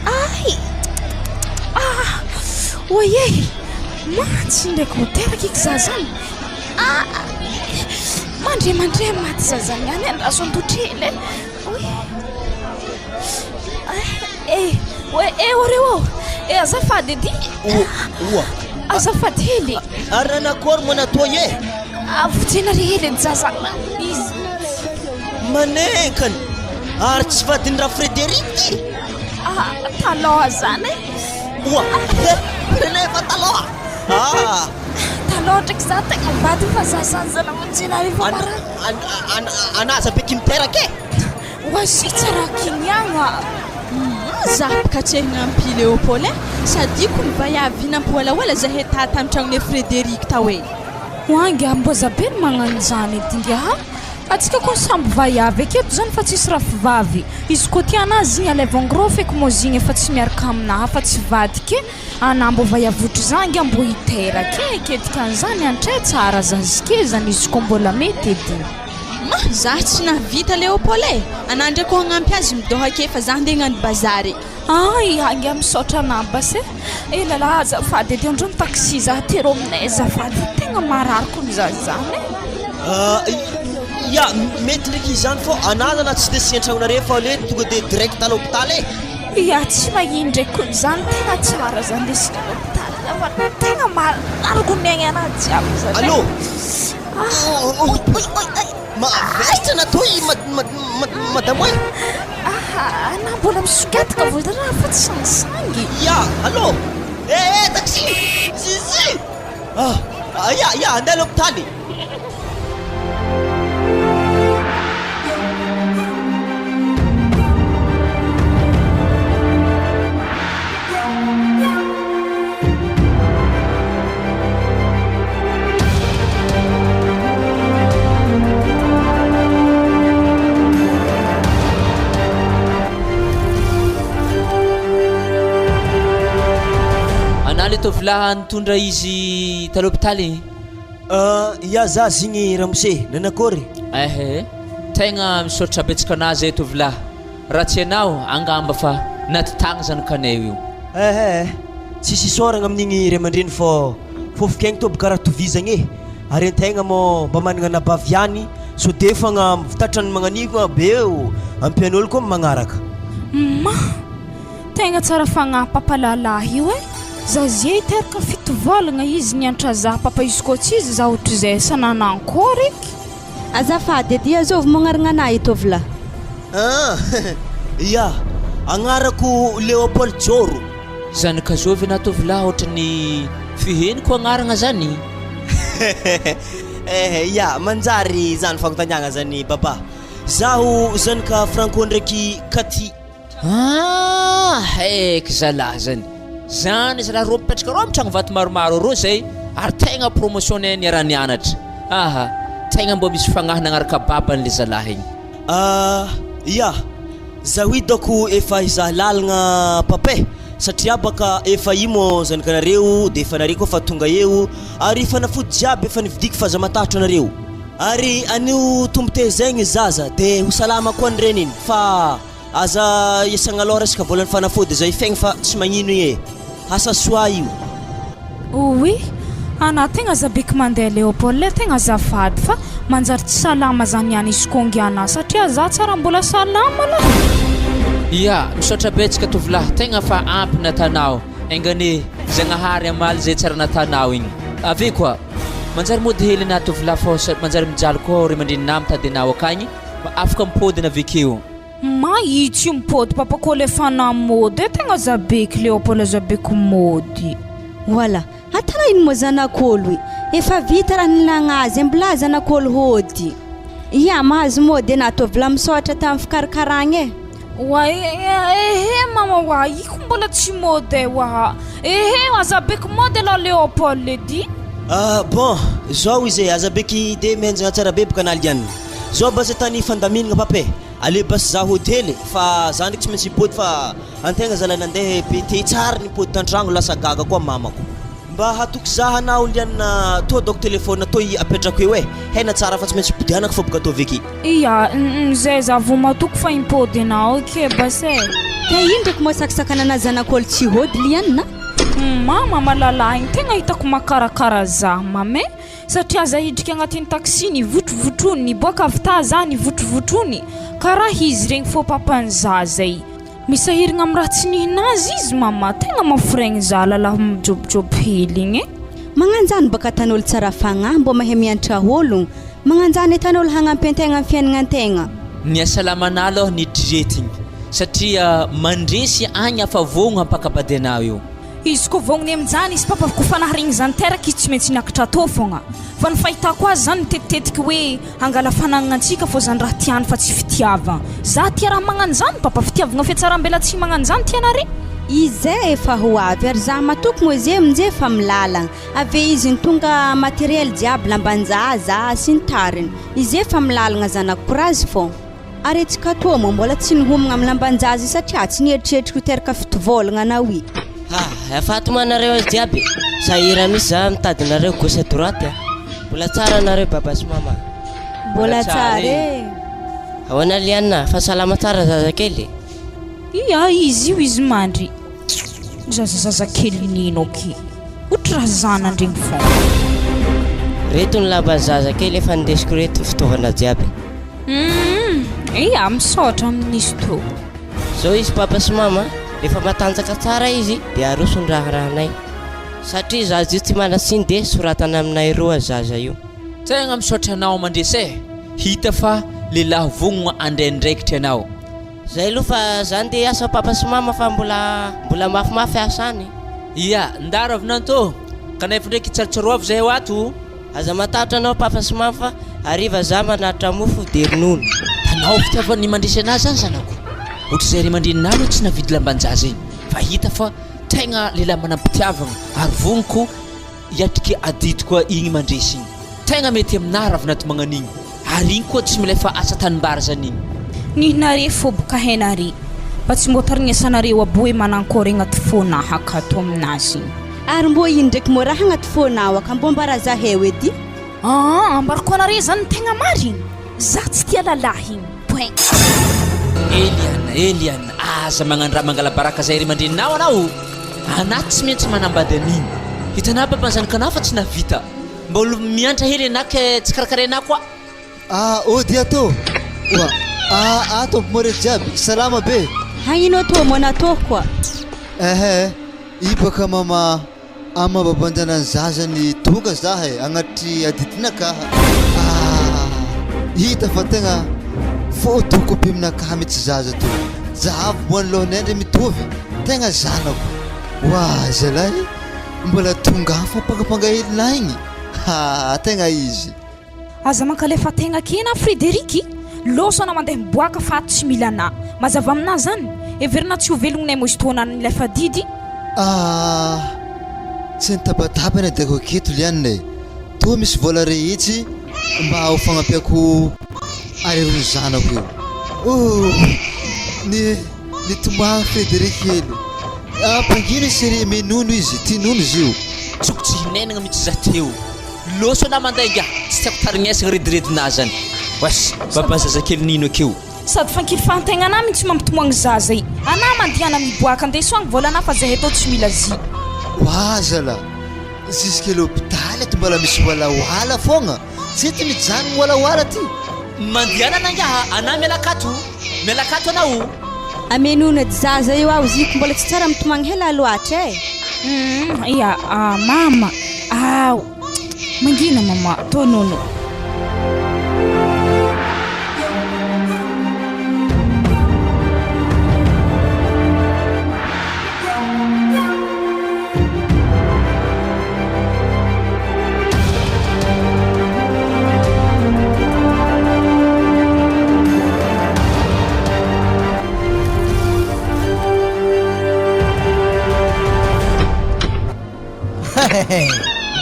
Ay. Ah. Oy e. Ma tsy ndraiky ho teraka eky za zany. Ah. Mandre mandre maty zaza niany andraso antotrely e. Oy. Eh, oe, eh, oreo ô. Eh, azafady edy. Oa. Azafady hely. Ary nanakory moa natao e? Avonjena re hely ny zaza izy. Manenkany. Ary tsy vadin'i Ra Frédéric ty. Ah, taloha zany e. Oa. Tena efa taloha. Ah. Taloha ndraiky za tegna vady fa zaza zany avonjena rehefa marary. Anaza be kimiteraka e. Oazy tsara kiniagna. Za baka tsy hagnampy Léopold eh, sady ko ny vaiavy nampiwalawala zahay ta tamy tragnonay Frédéric tao eh. Oa ngiahy mboza be ny magnano zany edy ngiahy a! Atsika koa samby vaiavy aketo zany fa tsisy rafivavy, izy koa tiana azy igny alaivo en gros feky moa zigny efa tsy miaraka aminahy fa tsy vadike Anah mbô vaiavotry za ngia mbô hiteraka e, ke dikan'izany antray tsara zazike zany izy koa mbola mety edy. Ma, za tsy nahavita Léopold e! Anah ndray ko hagnampy azy midôha ake fa za ndeha hagnano bazary. Ay, angia misaotra anah basy e! Elalah azafady edy andro ny taxi za atero aminay azafady tegna marary kony za zany e! Ya, mety ndraiky izy zany fô anah zany tsy de sy an-tragnonareo fa le tonga de direct à l'hôpital e! Ya tsy mahino ndraiky kony zany tegna tsara zany le sina l'hôpital zany fa tegna marary kony aigny anahy jiaby zany Allô Mavesatra natao i madamo e Aha na mbola misongadika vao raha fa tsy sangisangy Ya allô Eh eh taxi Zizi Ah ya ya andeha l'hôpitaly Anà le tovolahy nitondra izy ta l'hôpitaly. Ah, ya za zigny ramose, nanakôry? Ehe, tegna misaotra betsaka anah zay tovolahy, raha tsy ianao angamba fa naty tagny zanakanay io. Ehe, tsisy isaoragna amin'igny ray aman-dreny fô fôfokaigny tô boka raha tovizagna e, ary antegna mô mba managna anabavy ihany sao de fogna tratran'ny magnan'io be eo ampian'ôlo koa magnaraka. Ma! Tegna tsara fagnahy papa lalahy io eh! Za zie hiteraka fitovalagna izy niantra za papa izy koa tsy izy za ohatrizay sa nanankory eky. Azafady edy azovy mognarigna anah i tovolahy. Ah ya, agnarako Léopold Joro. Zanaka zovy na tovolahy ohatran'ny fiheniko agnaragna zany. Eh ya, manjary zany fagnontaniagna zany Baba. Zaho zanaka Franco ndraiky Katy. Ah! Haiko zalah zany. Zany zalah rô mipetraka rô amin'ny tragno vato maromaro rô zay ary tegna promotion-nay niara-nianatra. Aha! Tegna mbô misy fagnahy nagnaraka babany le zalah igny. Ah! Ya! Zaho io dôko efa hizaha lalagna papa e! Satria baka efa io mô zanakanareo de efa nare koa fa tonga eo ary fanafody jiaby efa nividiako fa aza matahotra anareo. Ary anio tombo-tezaigny zaza de ho salama koa ny reniny fa aza iasagna loha resaka volan'ny fanafody zay fegny fa tsy magnino igny e! Asa soa io. Oui, anah tegna aza beky mandeha Léopold e, tegna azafady fa manjary tsy salama zany ihany izy koa ngianah anah satria zah tsara mbola salama lah. Ya, misaotra betsaka tovolahy, tegna fa ampy natanao, enga anie Zagnahary hamaly zay tsara natanao igny. Avy koa. Manjary mody hely na tovolahy fô sa manjary mijaly koa ray aman-dreninà mitady anao akagny fa afaka mipody na avekeo. Mahitsy io mipody papa koa le fanahy mody e tegna zabeky Léopold zabeky mody. Voilà, atana ino moa zanak'olo i, efa vita raha nilagna azy e, mbola zanak'olo hody. Ia, mahazo mody enah tovolahy misaotra tamin'ny fikarakaragna e. Oa ehe mama oa iko mbola tsy mode oa ehe aza beky mode la Léopold edy. Ah bon, zao izy e, aza beky de mihenjagna tsara be boka an'Aliane. Zao basy tany fandaminagna papa e, aleo basy za hody hely fa za ndraiky tsy maintsy hipody fa antegna zalahy nandeha be te tsary nipody tantragno lasa gaga koa mamako. Mba hatoky za anao Liana toa ataoko téléphone toy apetrako eo e! Hena tsara fa tsy maintsy podianako fa boka ataovy eky. Ia, zay za vo matoky fa impody anao ke bas e! Ka ino ndraiky moa sakisakanana zanak'olo tsy hody Liana? Mama malala igny tegna hitako makarakara za mama e! Satria za hidrika agnatin'ny taxi nivotrovotrony, niboaka avy ta za nivotrovotrony, karaha izy regny fô papan'i za zay. Misahiragna am raha tsy nihinazy izy mama, tegna maforegny za lalahy mijobojobo hely igny e. Magnanjany baka atan'olo tsara fagnahy mbô mahay miantra ologno, magnanjany atan'olo hagnampy antegna am fiaignantegna. Ny hasalamana aloha ny eritreretigny satria mandresy agny afa vogno hampakabady anao io. Izy koa vognony aminjany izy papa ko fa naharegny zany teraka izy tsy maintsy niakatra atô fogna fa ny fahitako azy zany mitetitetiky hoe hangala fanagnana antsika fô zany raha tiany fa tsy fitiavagna za tia raha magnano zany papa fitiavagna fiatsarambelatsihy magnano zany tianare. Izay efa ho avy ary za matoky moa izy aminjay efa amilalagna ave izy nitonga materiel jiaby lambanjaza sy ny tariny izy efa amilalagna zanako courage fô. Ary antsika toa moa mbola tsy nihomagna amin'ny lamban-jaza io satria tsy nieritreritra ho teraka fitovolagna anao i. Ha, afaty moa nareo azy jiaby e! Sahira mihitsy za mitady nareo gauche à droite a! Mbola tsara nareo baba sy mama? Mbola tsara e! Ahoana Liana, fa salama tsara zazakely e? Ia, izy io izy mandry. Zaza zazakely nino aky. Ohatry raha zanandregny fogna. Reto ny lamban'ny zazakely efa nindesiko reto fitaovana jiaby. Humm ia misaotra amin'izy tô. Zao izy papa sy mama, rehefa matanjaka tsara izy dia aroso ny raharahanay. Satria zaza io tsy manan-tsiny dia soratana aminay roa zaza io. Tegna misaotra anao mandresy e! Hita fa lehilahy vognogna andray andraikitra ianao. Zay aloha fa za ndeha hiasa papa sy mama fa mbola mbola mafimafy asa any. Ia, ndà Ravinanto, kanefa ndraiky tsarotsaroavy zahay ho ato. Aza matahotra anao papa sy mama fa hariva za manatitra mofo de ronono. Mpanao fitiavan'ny mandresy anah zany zanako. Ohatr'izay ray aman-dreninah aloha tsy nahavidy lamban-jaza iny fa hita fa tegna lehilahy manam-pitiavagna ary vognoko hiatrika adidy koa igny mandresy igny. Tegna mety aminah ravinato magnan'igny ary igny koa tsy milefa asa tanimbary zany igny. Nihinare fô boka henare fa tsy mbô tarignesanareo aby hoe manankôry agnaty fônah akato aminazy igny. Ary mbô ino ndraiky mô raha agnaty fônao aka mbô ambara zaheo edy? Aa ambarako anare zany ny tegna marigny, za tsy tia lalahy igny, point. Eliana, Eliana, aza magnano raha mangala-baraka zay ray aman-dreninao anao. Anah tsy maintsy manambady an'igny. Hitanà papa ny zanakanah fa tsy nahavita. Mba olo miantra hely anah ke tsy karakarainah koa. Ah ody ato oa ah ato ampy jiaby salama be. Hagnino atô moa natô koa. Ehe i baka mama ama babanjanany zaza ny tonga za e agnatry adidinakaha ah hita fa tegna photocopie aminakaha mitsy zaza to zahavo moa ny lohanay ndre mitovy tegna zanako oa zalahy mbola tonga fampangapanga helina igny ha tegna izy. Aza mankalefa tegna aky na Frederic, loso anao mandeha miboaka fa ato tsy mila anah. Mazava aminah zany? Heverina tsy ho velognonay mozto anan'ilay fadidy. Ah! Tsy nitabataba ny adako aketo Liana e! Toa misy vola rehitsy mba ho fagnampiako arerony zanako io. Oh! Ny nitomany Frederic hely. Ampangino i chérie, minono izy, tia nono izy io. Tsoko tsy hinenagna mitsy za teo. Loso anah mandainga, tsy tiako tarignesagna rediredinah zany. Wesh, baba zazakely nino akeo. Sady fankilifahantegna anah mintsy mampitomoagny zaza i. Anah mandiana miboaka andeso agny vola anah fa zahay tô tsy mila zy. Oa zala, jusque l'hôpital ato mbola misy walawala fogna, tsy ty mijanogno walawala ty. Mandiana anah ngiaha, anah miala akato, miala akato anah o. Amenoana dy zaza io aho ziko mbola tsy tsara mitomagny hela loatra e. Humm ya mama ao mangina mama tô nono.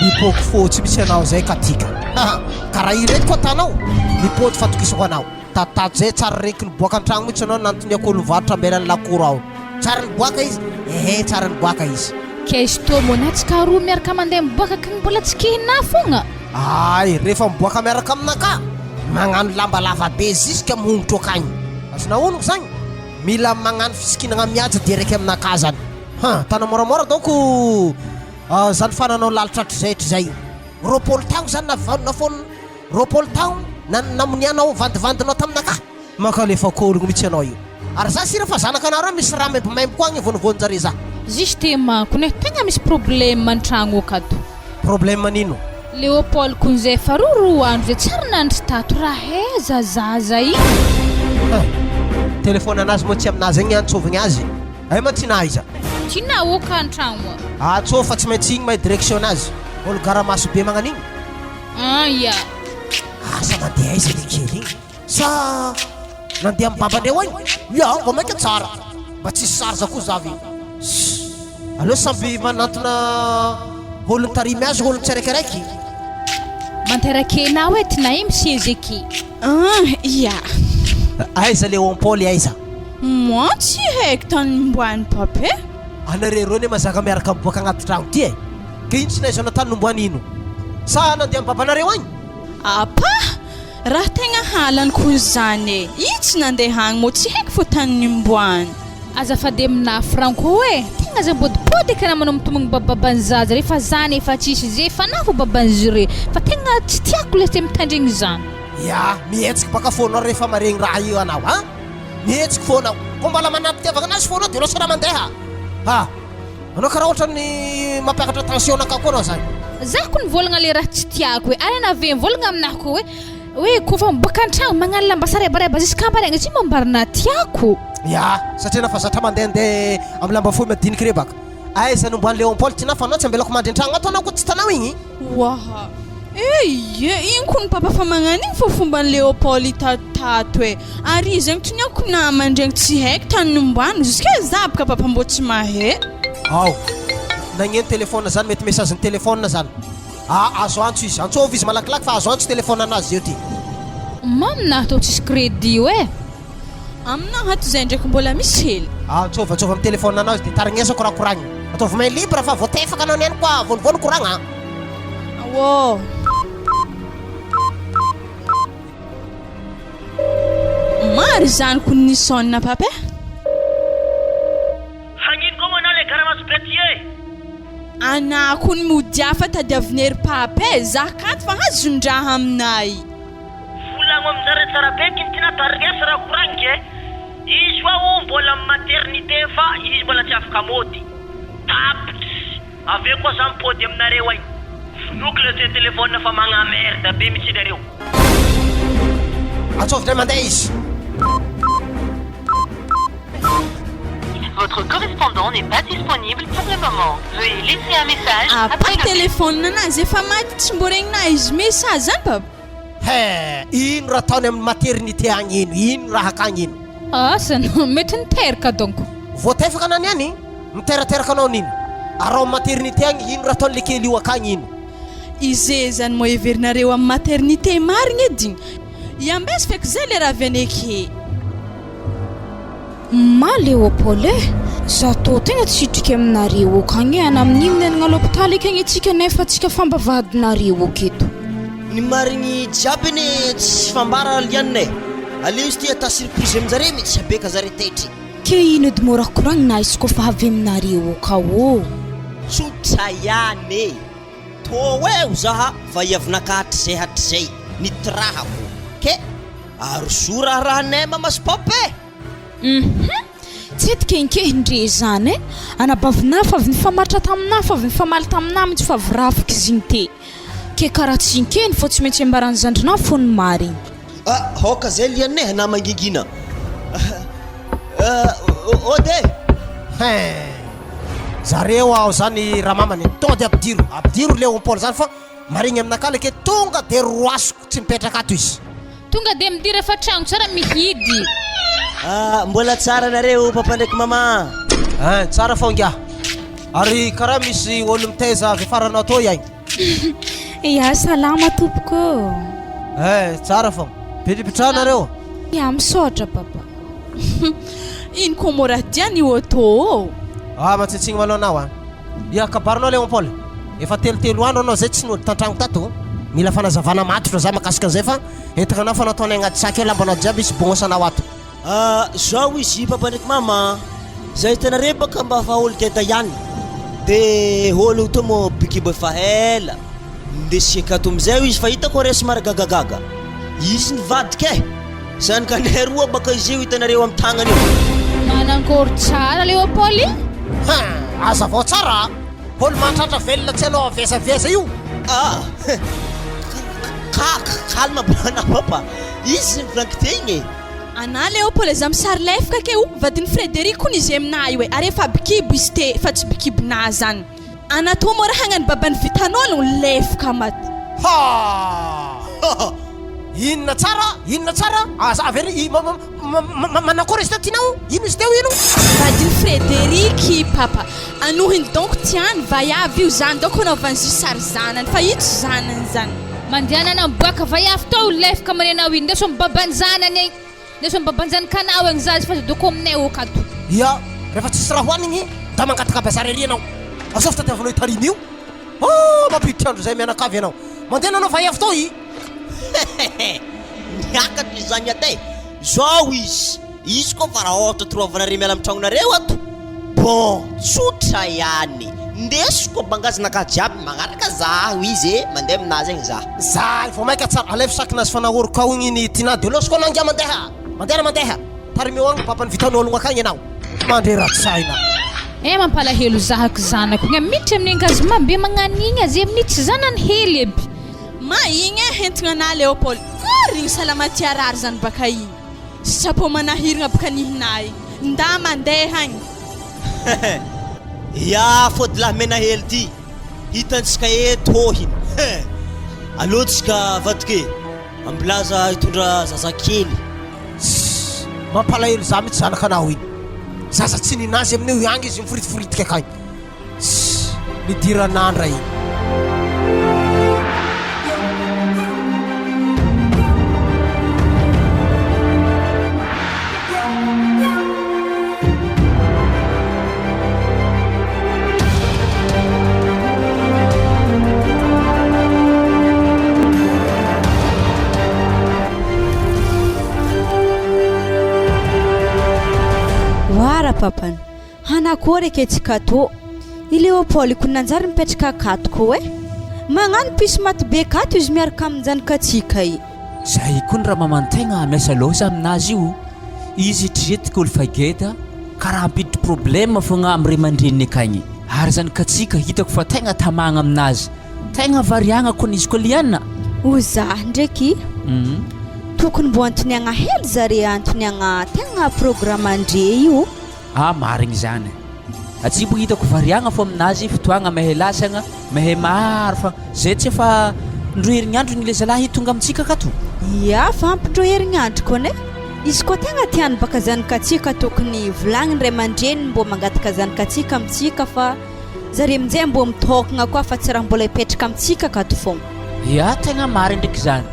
Mipoky fotsy mihitsy ianao zay katika. Karaha ireto koa atanao. Mipody fatokisako anao. Tatato zay tsary reky niboaka an-tragno mihitsy ianao nantoniako olo varotra ambelan'ny lakoro ao. Tsary niboaka izy? Ehe tsary niboaka izy. K'aiz tô moa na tsika roa miaraka mandeha miboaka kny mbola tsy kihinà fogna? Ay, rehefa miboaka miaraka aminakà, magnano lamba lava be ziska am hongotro akagny. Azonao onoko zagny? Mila magnano fisikinagna mihaja direct aminakà zany. Han, tana moramora donc zany fananao lalitra hatrizay hatrizay io. 20 taogno zany na 20 taogno namonianao vandivandinao taminakà? Mankalefa kôrogno mitsy anao io. Ary za sira fa zanaka anareo misy raha maimbomaimbo koa agny vonovonon-jare za. Juste mankony e, tegna misy problème antragno akato. Problème nino? Léopold kony efa roroa andro zay tsy ary nandry tato raha aiza zaza io. Hein! Téléphone anazy moa tsy aminazy agny antsovigny azy. Ay ma tsy nahaiza. Tsy nahoaka antragno a. Atsô fa tsy maintsy igny ma direction nazy. Olo gara maso be magnan'igny. An ya. Asa mandeha aiza le kely igny. Sa nandeha amin'ny babandreo agny? Ya, vao mainka tsara. Mba tsisy charge koa za avy eo. Sss. Aleo samby manantona olo nitarimy azy olo tsiraikiraiky. Manterake anao e tinay misezy aky. Ah ya. Aiza Léon Paul aiza? Moi tsy haiko tany nomboan'i papa e. Anareo reo ne mazaka miaraka miboaka agnaty tragno ty e. Ke ino tsy nahaizanao tany nomboany ino? Sa nandeha amin'ny babanareo agny? Apa! Raha tegna halany ko zany e! Io tsy nandeha agny mô tsy haiko fô tany nimboany. Azafady aminah Franco e! Tegna aza mibodipody eky raha manao mitomagny bababan'ny zaza re fa zany efa tsisy ze efa anah fô baban'izy re fa tegna tsy tiako lesy mitandregny zany. Ya, mihetsiky baka fônao rehefa maregny raha io anao an! Mihetsiky fônao, kô mbola manam-pitiavagna anazy fônao de lasa raha mandeha ha! Anao karaha ohatran'ny mampiakatra tension nakah koa anao zany. Zah ko nivolagna le raha tsy tiako e, ary anah ve mivolagna aminah ko hoe hoe kofa miboaka antragno magnano lamba sarebareba zisk'amaraigna tsy mambarina tiako. Ya, satria anah fa zatra mandehandeha amin'ny lamba fohy madiniky re baka. Aiza no omban'i Léon Paul ty na fa anao tsy ambelako mandry antragno ato anao ko tsy hitanao igny. Oaha. Eh ie, ino kony papa fa magnano igny fô fomban'i Léopold i tatotato e. Ary izy zegny toniako namany regny tsy haiko tany nombany jusqu'à za boka papa mbô tsy mahay. Ao. Nagneno téléphone zany mety message ny téléphone zany. Ah azo antso izy. Antsôvy izy malakilaky fa azo antso téléphone anazy eo ty. Mamy na atao tsisy crédit io e. Aminah ato zay ndraiky mbola misy hely. Antsôvy antsôvy amin'ny téléphone anazy de tarignesako raha koragnina. Ataovy main libre fa voatefaka anao niany koa vonovono koragna. Aô. Maro izany ko ny sonne papa e. Hagnino koa moa anao le garamaso be ty e? Anah ko ny modia fa tadiavin'ery papa e, zah kanto fa hazondraha aminay. Volagno aminjare tsara be ky ny tarinesy raha koragniko e! Izy hoa o mbola am maternité fa izy mbola tsy afaka mody. Tapitra! Avy eo koa za mipody aminareo agny. Vonoiko le te téléphone fa magnamerde be mitsy nareo. Ataovy ndray mandeha izy. Votre correspondant n'est pas disponible pour le moment. Veuillez laisser un message Apa après le bip. téléphone nanazy efa maty tsy mbô regninah izy message zany papa. He, ino raha ataony amin'ny maternité agny ino, ino raha akagny ino. Asa no mety niteraka donc. Voatefaka anao niany, miterateraka anao nino. Ary ao amin'ny maternité agny ino raha ataony le kely io akagny ino. Ize zany moa heverinareo amin'ny maternité marigny edy igny. Iambeso feky zay le raha avy any eke. Ma Léopold e! Za tô tegna tsy hitrika aminareo akagny e, ana amin'ino ny anagna l'hôpital akagny atsika nefa atsika fambavahadinareo aketo. Ny marigny jiaby anie tsisy fambara Liane e! Aleo izy ty atao surprise aminjare mitsy abeka zare taitry. Ke ino edy mô raha koragnina izy kôfa avy aminareo akao ô? Tsotra ihany e! Tô eo zaha fa hiavinaka hatrizay hatrizay nitirahako ke arosoa raharahanay mama sy papa e! Hum! Tsy ety kenkehy ndre zany e! Anabavinah fa avy nifamatra taminah fa avy nifamaly taminah mintsy fa avy rafiky zigny te! Ke karaha tsy inkeny fô tsy maintsy ambaran'ny zandrinah fô ny marigny. Ah! Aoka zay lianne anah mangingina ah! Ode e! Hein! Zareo aho zany ramamany tonga de ampidiro ampidiro Léon Paul zany fa marigny aminakahy leke tonga de roasiko tsy mipetraka ato izy. Tonga de midira fa tragno tsara mihidy. Ah, mbola tsara nareo papa ndraiky mama. Hein, tsara fao ingahy. Ary karaha misy olo mitaiza avy afaranao tô iagny. Ya, salama tompoko ô. Eh, tsara fao. Mipetrapetraha nareo. Ya, misaotra papa. Ino koa moa raha diany io auto ô? Ah, matsintsigny malôha anao an. Ia, kabarinao Léon Paul. Efa telotelo andro anao zay tsy nody tantragno tato. Mila fanazavana matotra za makasika an'izay fa entina anao fa nataonay agnaty sac eo lambanao jiaby hisy bognosanao ato. Ah, zao izy papa ndraiky mama a! Zay hitanareo baka mba fa olo deda ihany de olo toa moa bikibo efa ela ndesiko akato amizay izy fa hitako are somary gagagaga izy nivadika e! Zanakanay roa baka izy io hitanareo am tagnany io. Manankory tsara Léopold i? Ha! Azavao tsara a! Olo mahantratra velona tsy anao avezaviaza io. Ah! Ka calme bana papa, izy nivolaniko teo igny e! Anà Léopold za misary lefaka ke o, vadin'i Frédéric hono izy aminà io e, ary efa bikibo izy te fa tsy bikibonà zany. Anà toa mora hagnano baban'ny vitan'ologno lefaka maty. Ha! Inona tsara? Inona tsara? Aza averina i ma ma ma manakory izy teo tianao? Ino izy teo ino? Vadin'i Frédéric i papa. Anohiny donc tiany vaiavy io zany donc anaovan'izy io sary zanany fa io tsy zanany zany. Mandehanana miboaka vaiavy tao lefaka manenao iny ndeso am baban zanany egny ndeso am baban zanakanao egny zaza fa aza doko aminay okato. Ia, rehefa tsisy raha hohanigny da mangataka bazary ery ianao. Asao fitadiavanao io tariny io. Oh, mampiditra andro zay mianakavy ianao. Mandehana anao vaiavy tao i. Hehehe, niakatra izany ate. Zao izy, izy koa fa raha ohatra toroavanareo miala amin'ny tragnonareo ato, bon, tsotra ihany, ndesiko bangazinakahy jiaby magnaraka zaho izy e, mandeha aminazy agny za. Zay vao maika tsara, alaivo sakinazy fa nahoroko ao igny ny tinà de losiko anao ngiah mandeha, mandehana mandeha, tarimeo agny baban'ny vitan'ologno akagny ianao, mandrera-tsaina. Eh mampalahelo zahako zanako igny miditra amin'ny engagement be magnanigny azy amin'io tsy zanany hely aby. Ma igny eh entigna anah Léopold ary igny salama ty harary zany baka igny sitrapo manahiragna baka nihinà igny ndà mandeha agny. Hehe ya fody lahy menahelo ty hitantsika eto hôhiny he aleo tsika vadiko e ambilaza hitondra zazakely. Tssy mampalahelo za mitsy zanakanao iny zaza tsy ninazy amin'io ihany izy miforitforitika akagny. Tssy, nidiran'andra iny. Oara papany. Hanakory eky tsika tô. I Léopold ko nanjary mipetraka akato ko eh. Magnano piso maty be akato izy miaraka amin-janakatsika i. Zay koa ny ramamantegna miasa loza aminazy io, izy eritreretiko olo fa geda ka raha hampiditry problème fogna amy ray aman-dreniny akagny, ary zanakatsika hitako fa tegna tamagna aminazy, tegna variagna kony izy koa liana. O zah ndreky tokony mbo antoniagna hely zare antoniagna tegna programme ndre io. Ah marigny zany. Atsy mbo hitako variagna fô aminazy fotoagna mehe lasagna mehe maro fa zay tsy efa ndroa herignandro igny le zalahy tonga amintsika akato. Ia fa ampy ndroa herignandro kony e! Izy koa tegna tiany baka zanakatsika tokony volagniny ray aman-dreniny mbô mangataka zanakatsika amintsika fa zare aminjay mbô mitôkagna koa fa tsy raha mbola hipetraka amintsika akato fogna. Ia tegna marigny ndraiky zany.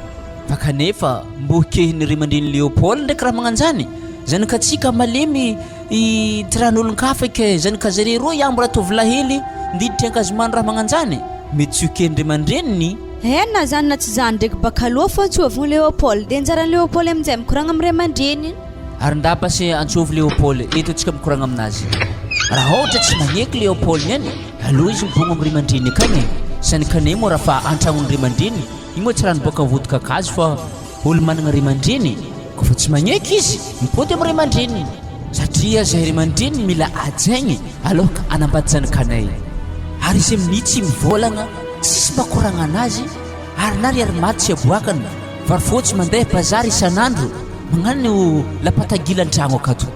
Fa kanefa mbô kehin'ny ray aman-drenin'i Léopold ndraiky raha magnanjany, zanak'antsika malemy i tiran'olon-kafa ke zanaka zare roa iaho mbola tovolahy hely ndiditra ankazomano raha magnanjany, mety tsy ho kehin'ny ray aman-dreniny. Eh na zany na tsy zany ndraiky baka aloha fô antsovigny Léopold de anjaran'i Léopold aminjay mikoragna amin'ny ray aman-dreniny. Ary ndà pase antsovy Léopold eto antsika mikoragna aminazy. Raha ôhatra tsy magneky Léopold niany, aleo izy mibogno amin'ny ray aman-dreniny akagny e, sanikanay moa raha fa antragnon'ny ray aman-dreniny. Io moa tsy raha niboaka vodi-kakazo fa olo managna ray aman-dreny koa fa tsy magneky izy mipody am ray aman-dreniny satria zay ray aman-dreniny mila hajaigny aloha ka hanambady zanakanay ary izy amin'io tsy mivôlagna tsisy mba koragna anazy ary na ry ary maty tsy aboakany vary fôtsy mandeha bazary isan'andro magnano lapatagila an-tragno akato.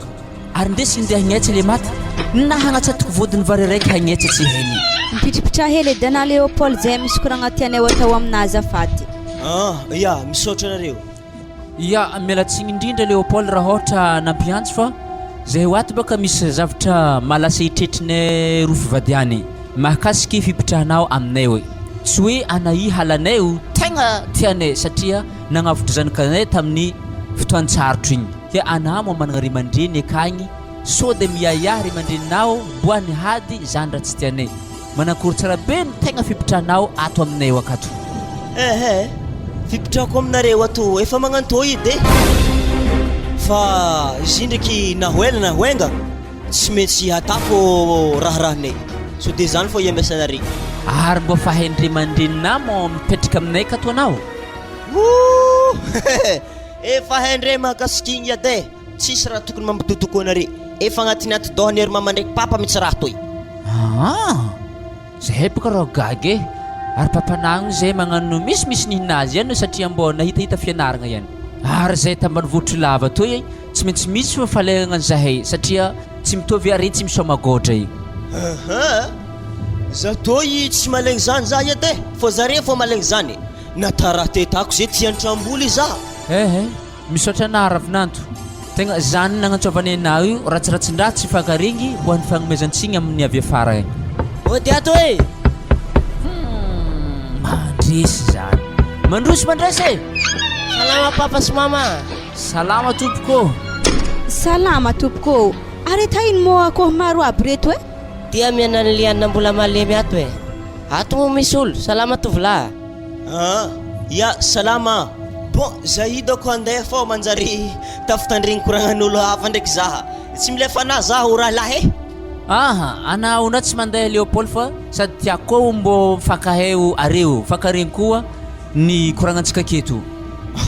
Ary ndesy ndeha hagnetsa le maty na hagnatsatoko vodiny vary araiky hagnetsa tsy hainy. Mipitripitraha hely edy ana Léopold zay misy koragna tianay ho atao amina azafady. Ah ya, misaotra anareo. Ya, miala tsiny indrindra Léopold raha ôhatra nampiantso fa zahay ho ato baka misy zavatra mahalasa eritreritrinay roa fivadiany mahakasiky fipitrahanao aminay hoe tsy hoe anahia halanay o tegna tianay satria nagnavotra zanakanay tamin'ny fotoan-tsarotro igny. Ke anah moa managna ray aman-dreny akagny sao de miahiahy ray aman-dreninao mboa nihady zany raha tsy tianay. Manakory tsara be ny tegna fipitrahanao ato aminay akato. Ehe, fipitrahako aminareo ato efa magnanto edy e! Fa izy ndreky na ho ela na ho enga tsy maintsy hatako raharahanay, sao de zany fô iambiasanare. Ary mbô fa hain-dray aman-dreninà mô mipetraka aminay akato anao? Ooh! Efa hain-dray mahakasika igny edy e! Tsisy raha tokony mampitotoko anare. Efa agnatin'ny atidohan'i ry mama ndraiky papa mitsy raha toy. Aa! Zahay boka rô gaga e! Ary papanah agny zay magnano misimisy nihinazy ihany satria mbô nahitahita fianaragna ihany. Ary zay tambanivohitry lava toy tsy maintsy misy fifaleagna zahay satria tsy mitovy ary tsy misaoma gôdra e! Aha! Za toy tsy malaigny zany za edy e! Fô zare fô malaigny zany. Na tara tetako ze ty antramboly za. Ehe! Misaotra anah Ravinanto. Tegna zany nagnantsovanay anah io ratsiratsindraha tsy fankaregny ho an'ny fagnomezantsigny amin'ny avy afara agny. Mody ato e! Humm mandresy zany. Mandroso mandresy e! Salama papa sy mama. Salama tompoko ô! Salama tompoko ô! Ary eta ino moa akoho maro aby reto e? Dia miaina an'i Liana mbola malemy ato e! Ato moa misy olo, salama tovolahy a! Ah ya salama bon za idako handeha fô manjary tafitandregny koragnan'olo hafa ndraiky zaha tsy milefa anah zaha o rahalahy e. Aha, anao ndray tsy mandeha Léopold fa sady tiako koa mbô mifankahay o areo, mifankaregny koa ny koragnantsika aketo.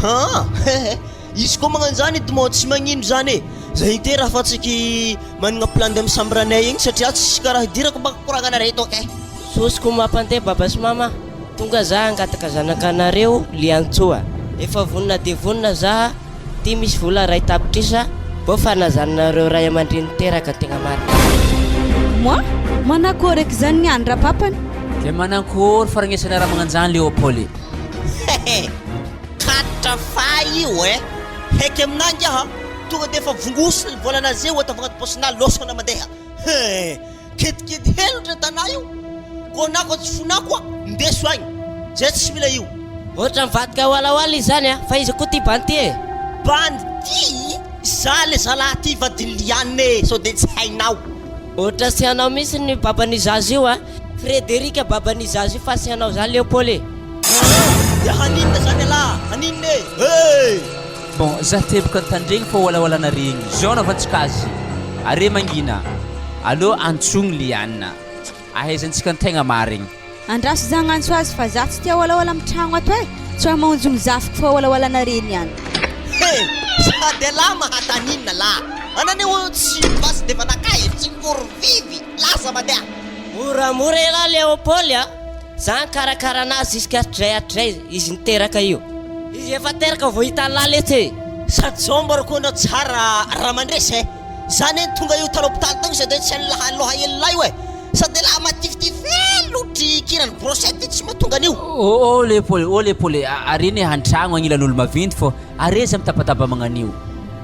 Ah hehe, izy koa magnano zany edy mô tsy magnino zany e, za ity te raha fa tsaiky managna plan de amy chambranay igny satria tsisy karaha idirako mba koragnanare tô kay. Sosiko mampandeha baba sy mama. Tonga za hangataka zanaka anareo Liantsoa. Efa vonona de vonona za ty misy vola ray tapitrisa mbô fanazanareo ray amandreny niteraka tegna marina. Moi, Manakory eky zany ny any rapapany? Dia manankory faregnesana raha magnanjany Léopold e? Hehe, tratra fa io eh! Heky aminah ngiaha, tonga de efa vongosina ny volana zeo atao agnaty paosinah lôsana mandeha. He! Ketikety hely ndre tanà io, koa na ko tsy fonà koa ndeso agny, zay tsy mila io. Ohatra mivadika hoalahoala izy zany a, fa iza koa ty bandy ty e? Bandy ty? Za le zalahy ty vadin'i Liane e, sao de tsy hainao. Ohatra tsy hanao mihitsy ny baban'io zaza io a, Frederic baban'io zaza io fa tsy hanao zany Léopold e. Aa! Dia haninona zany ialahy? Haninona e? Hey! Bon, za teboka nitandregny fa hoalahoalana regny, zao anaovantsika azy, are mangina, aleo antsogny Liana, ahaizantsika ny tegna marigny. Andraso za agnantso azy fa za tsy tia hoalahoala am tragno ato e, tsy ho mamonjy ny zafiko fa hoalahoalana reny ihany. He! Sady elah mahataninona lah! Ananeo tsy basy defa nakay e, tsy mikorivivy, lasa mandeha! Moramora elah Léopold a! Za nikarakara anazy jusqu'à hatrizay hatrizay izy niteraka io. Izy efa teraka vao hitan'i lahy letsy e! Sady zao ambarako anao tsara raha mandresy e! Za anie tonga io tany hopitaly tagny sady tsy an'i lahy loha hely lahy io e! Sady lahy matifitify hely lotry kirany brochette tsy mahatonga an'io. Oh oh Léopold, oh Léopold e, are anie antragno agnilan'olo maventy fô are za mitabataba magnan'io.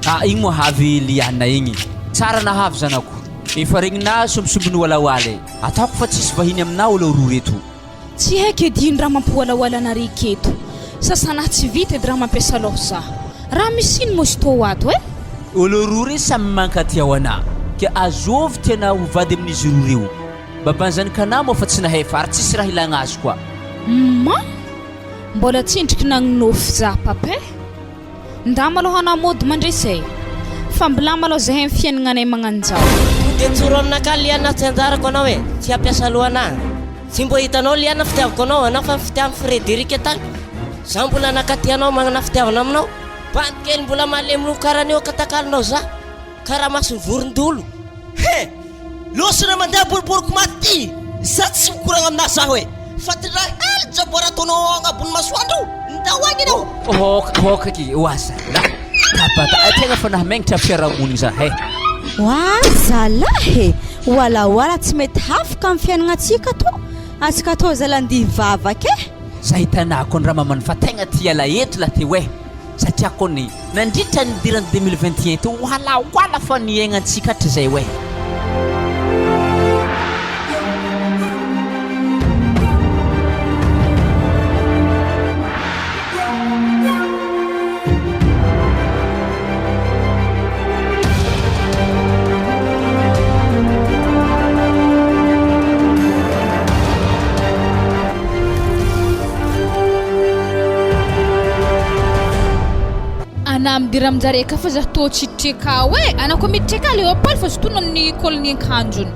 Ah igny moa havy Liana igny. Tsara nahavy zanako. Efa regninà sombisombin'ny walahoala e. Ataoko fa tsisy vahiny aminà olo roa reto. Tsy haiko edy ino raha mampihoalahoala anare aketo. Sasana tsy vita edy raha mampiasa loha za. Raha misy ino moa izy tô ato eh? Olo roa re samy mankatia ho anà. Ke azovy tianà ho vady amin'izy roa reo. Baban'zanakanà moa fa tsy nahefa ary tsisy raha ilagna azy koa. Maman, mbola tsindriky nagnonofy za papa eh. Ndà malôha anà mody mandresy e! Fa mblà malôha zahay am fiaignanay magnanjao. To de tsoro aminakahy Liana tsy anjarako anao e! Tsy hampiasa loha anah. Tsy mbo hitanao Liana fitiavako anao anao fa fitiavan'i Frederic tany. Za mbola nakaty anao magnana fitiavana aminao. Bandy kely mbola malemy loha karan'io akatakalonao za. Karaha mason'ny vorondolo. He! Losona mandeha boriboriko maty ty! Za tsy mikoragna aminà zaho e! Fa ty raha hely jaboara ataonao ao agnabon'ny masoandro io, ndao agny enao! Ok ok aky oa zalahy tabata tegna fa nahamengnitra fiarahamonigny zahay. Oa zalahy e! Oalaoala tsy mety hafaka amin'ny fiainagnantsika tô! Antsika tô zala andia hivavaka e! Za hitanà kony ramamany fa tegna tia la eto la teo e! Satria kony nandritra ny nidiran'ny 2021 teo oalaoala fa niaignantsika hatrizay oe! Midira aminjare aka fa zah tô tsy hiditra akao e! Anao koa miditra aka Léopold fa sintono ny col-ny akanjony.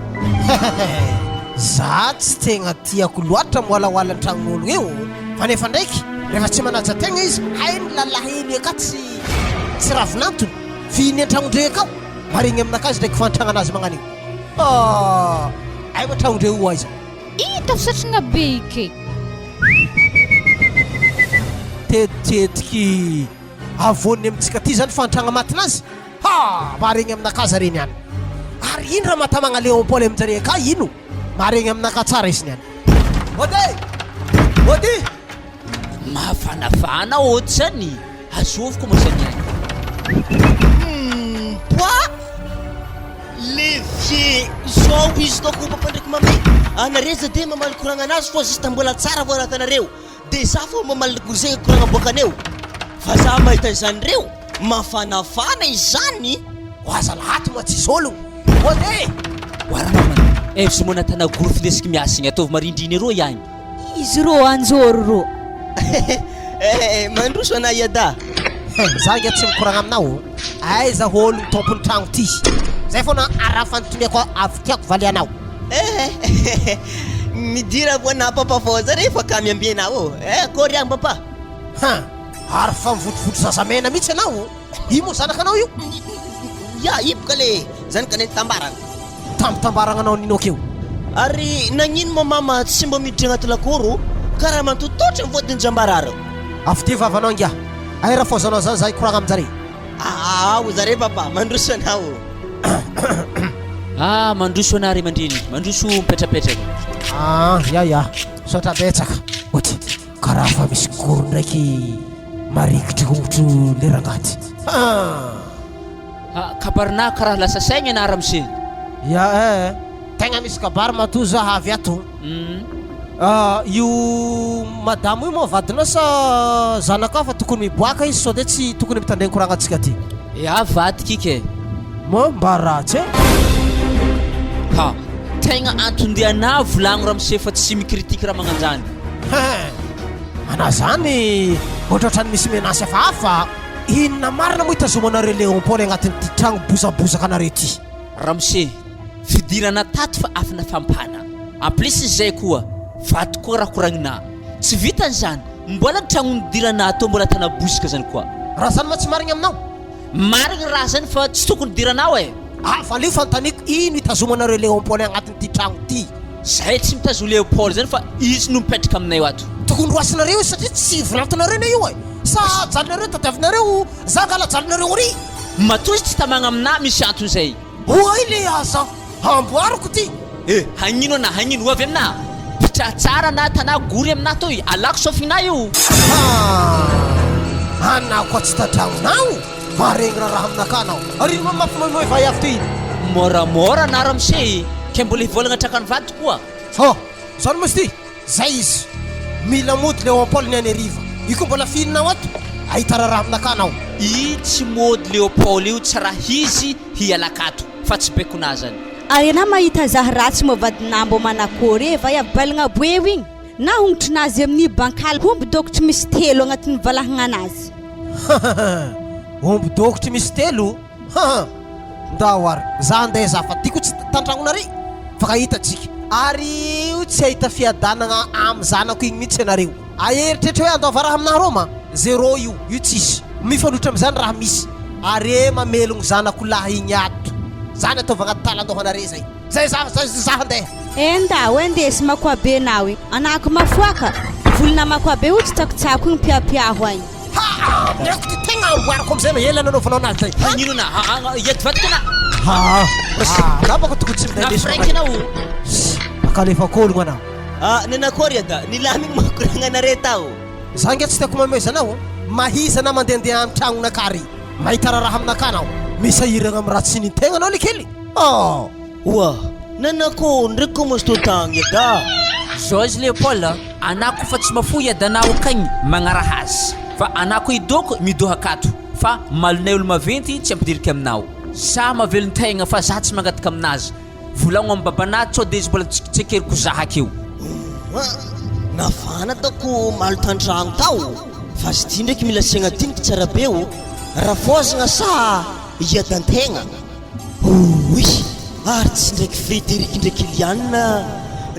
Za tsy tegna tiako loatra miwalawala an-tragnon'olo io fa nefa ndraiky rehefa tsy manaja tegna izy hainy lalahelo eka tsy tsy ravin'antony fihiny an-tragnondre akao maregny aminakahy izy ndraiky fahantragnanazy magnano io ah ay ma tragnondre io aiza Ih tafisatrigna be i ke. Tetitetiky avoan'ny amintsika aty zany fahantragna matinazy ha! Maregny aminakahy zare niany. Ary ino raha mahatamagna Léon Paul aminjare aka ino? Maregny aminakahy tsara izy niany. Ody! Ody! Mafanafana ohatrany azoviko moa zany any. Humm poa le vieux zao izy tao ko papa ndraiky mame anare za de mamaly koragna anazy fô juste mbola tsara fô raha atanareo de za fô mamaly zegny koragna aboakaneo fa za mahita izany reo mafanafana izany. Oa zala ato ma tsisy ologno. Ody e! Oa ramamana, aiza moa natana goro findesiko miasa igny ataovy marindrigny eroa ihany. Izy rô anjôro rô. Eh, mandroso anah Iada. Za nge tsy mikoragna aminao ô. Aiza hôlo ny tompon'ny tragno ty. Zay fôna arafanitoniako avy tiako valianao. Eh, midira fô anah papa fô za refa ka miamby anah ô. Eh, akôry agny papa? Han, ary fa mivotovotro zazamena mihitsy anao ô. Io moa zanakanao io? Ya, io boka le zanakanay nitambaragna. Tambitambaragna anao nino akeo? Ary nagnino ma mama tsy mba miditra agnaty lakoro karaha mantototry ny voadin'i Jambarara? Afodio vavanao ingahy. Ay rafoazanao zany za hikoragna aminjare. Ao zare papa, mandroso anao. Ah, mandroso anah ray aman-dreny, mandroso mipetrapetraka. Ah, ya ya, misaotra betsaka. Ody. Karaha fa misy goro ndraiky marikitry hongotro le rangahy ty. Ah! Ah, kabarinà karaha lasa saigna anà ramose. Ya eh, tegna misy kabary matoa za avy ato. Ah, io madamo io moa vadinao sa zanakao fa tokony miboaka izy sao de tsy tokony mitandregny koragnantsika ty. Ya vadiko iky e. Moa mba ratsy e. Ha, tegna anton-dianà volagno ramose fa tsy mi-critique raha magnanjany. Hein! Anà zany ohatrohatran'ny misy menace hafahafa. Inona marina moa itazomanareo Léon Paul agnatin'ity tragno bozabozaka anareo ty? Ramose, fidirana tato fa afina fampana. En plus izay koa, vato koa raha koragninà. Tsy vitan'izany, mbola ny tragno nidiranà tao mbola tana bozaka zany koa. Raha zany ma tsy marigny aminao? Marigny raha zany fa tsy tokony idiranao e! Ah valio fanontaniako, ino itazomanareo Léon Paul agnatin'ity tragno ty? Zahay tsy mitazo Léopold zany fa izy no mipetraka aminay ato. Tokony roasinareo izy satria tsy volantonareo anie io e! Sa ajalinareo tadiavinareo za angala ajalinareo ary? Matoa izy tsy tamagna aminah misy antony zay. Oay le aza amboariko ty. Eh hagnino anah hagnino ho avy aminah? Pitraha tsara anah tanà gory aminah toy, alako sôfignah io. Haa anah koa tsy tatragnonao, maregny raraha aminakahy anao. Ary ino ma mampimoimoy vaiavy toy iny? Môramôra anah ramose e, ke mbola hivôlagna trakan'ny vadiko koa. Hô, zao no misy ty, zay izy. Mila mody Léon Paul ny any hariva. Io koa mbola fihininao ato, ahita raraha aminakahy anao. I tsy mody Léopold io tsy raha izy hialaka ato fa tsy baikonah zany. Ary anah mahita zah ratsy moa vadinah mbô manakôry e vaiavy bailagna boeo igny na hongotrinazy amin'ny bancal omby dôkotry misy telo agnatin'ny valahagnanazy. Omby dôkotry misy telo? Haha! Ndao ary, za andeha za fa ty koa tsy tantragnonare fa ka hita tsika. Ary io tsy hahita fiadanagna am zanako igny mihitsy ianareo. Aeritreritra hoe andaova raha aminah Roma? Zéro io, io tsisy. Mifanohitra amizany raha misy. Are mamelogno zanako lahy igny ato. Zany ataovy agnaty talan-dohanare zay. Zay za zay za handeha. Endao endesy makoabe nao igny. Anako mafoaka, volona makoabe o tsy tsakotsako igny piapiaho agny. Haa amiko ty tegna amboariko amizay na ela nanaovanao anazy zay. Hagnino na hiady vadiko na. Haa anao baka tokony tsy minday Na lesona frank anao. Baka alefako ologno anao. Ah nanakôry ada, nilamigny manko koragnanare tao. Za nge tsy tiako mameza anao, mahiza na mandehandeha an-tragnonakà re, mahita raraha aminakà anao, misahiragna amin'ny raha tsy nintegna anao lekely oh! Oa, nanakôry ndraiky koa mazotoa tagny ada. Zao izy Léopold a, anah kofa tsy mafoy adanah okagny magnaraha azy, fa anah koa idoko midohaka ato, fa malonay olo maventy tsy ampidiriko aminao, za mavelon-tegna fa za tsy mangataka aminazy, Volagno am babanah tsao de izy mbola tsekeriko zah akeo. Oa, nafana ataoko omaly tantragno tao fa izy ty ndraiky mila asiagna diniky tsara be ô. Rafozagna sa hiadan-tegna? Ouii! Ary tsy ndraiky Frederic ndraiky Eliane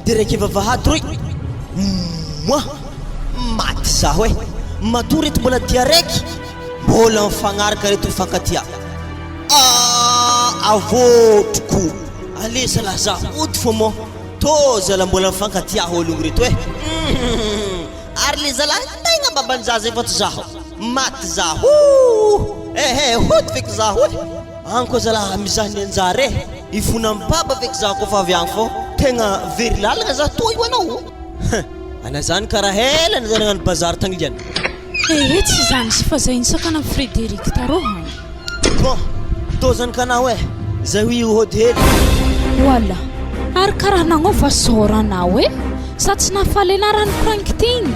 dia raika vavahady roy? Moa! Maty zaho e! Matoa reto mbola tia raiky, mbola mifagnaraka reto mifankatia. Ah! Avotroko! Allez zalahy za hody fô moa! Tô zalahy mbola mifankatia ologno reto e! Humm! Ary le zalahy tegna baban-jaza efa tsy zaho! Maty zaho! Ouh! Ehe, hody feky zaho e! Agny koa zalahy mizaha ny anjara e! Hifona am baba feky zaho koa fa avy agny fô tegna very lalagna zaho toa io anao! Hein! Ana zany karaha ela zay nagnano bazary tagny liana. Ehe tsy zany sy fa zay nisakana an'i Frédéric tarô an! Bon! Tô zany kanao e! Zay ho io hody hely. Wala! Ary karaha nagnova sôra anao e! Sa tsy nahafaly anah raha nikoragniko tegny?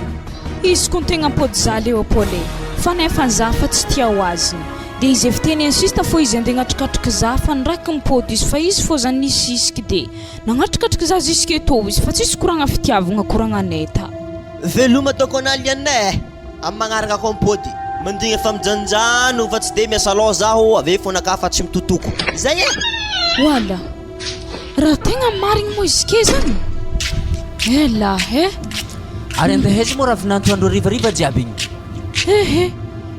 Izy koa tegna mpody za Léopold e! Fa nefa za fa tsy tia ho azy. De izy efa teny insiste fô izy andeha hagnatrikatriky za fa niraiky mipody izy fa izy fô zany nisisiky de nagnatrikatriky za jusque tô izy fa tsisy koragna fitiavagna koragnanay ta. Veloma ataoko anah Liana eh! Am magnaraka koa mipody. Mandigny efa mijanonjano fa tsy de miasa loha zaho avy eo fonakah fa tsy mitotoko. Zay eh! Wala! Raha tegna marigny moa izy ke zany? Elah eh! Ary andeha aiza moa ravinanto andro harivariva jiaby igny? Ehe!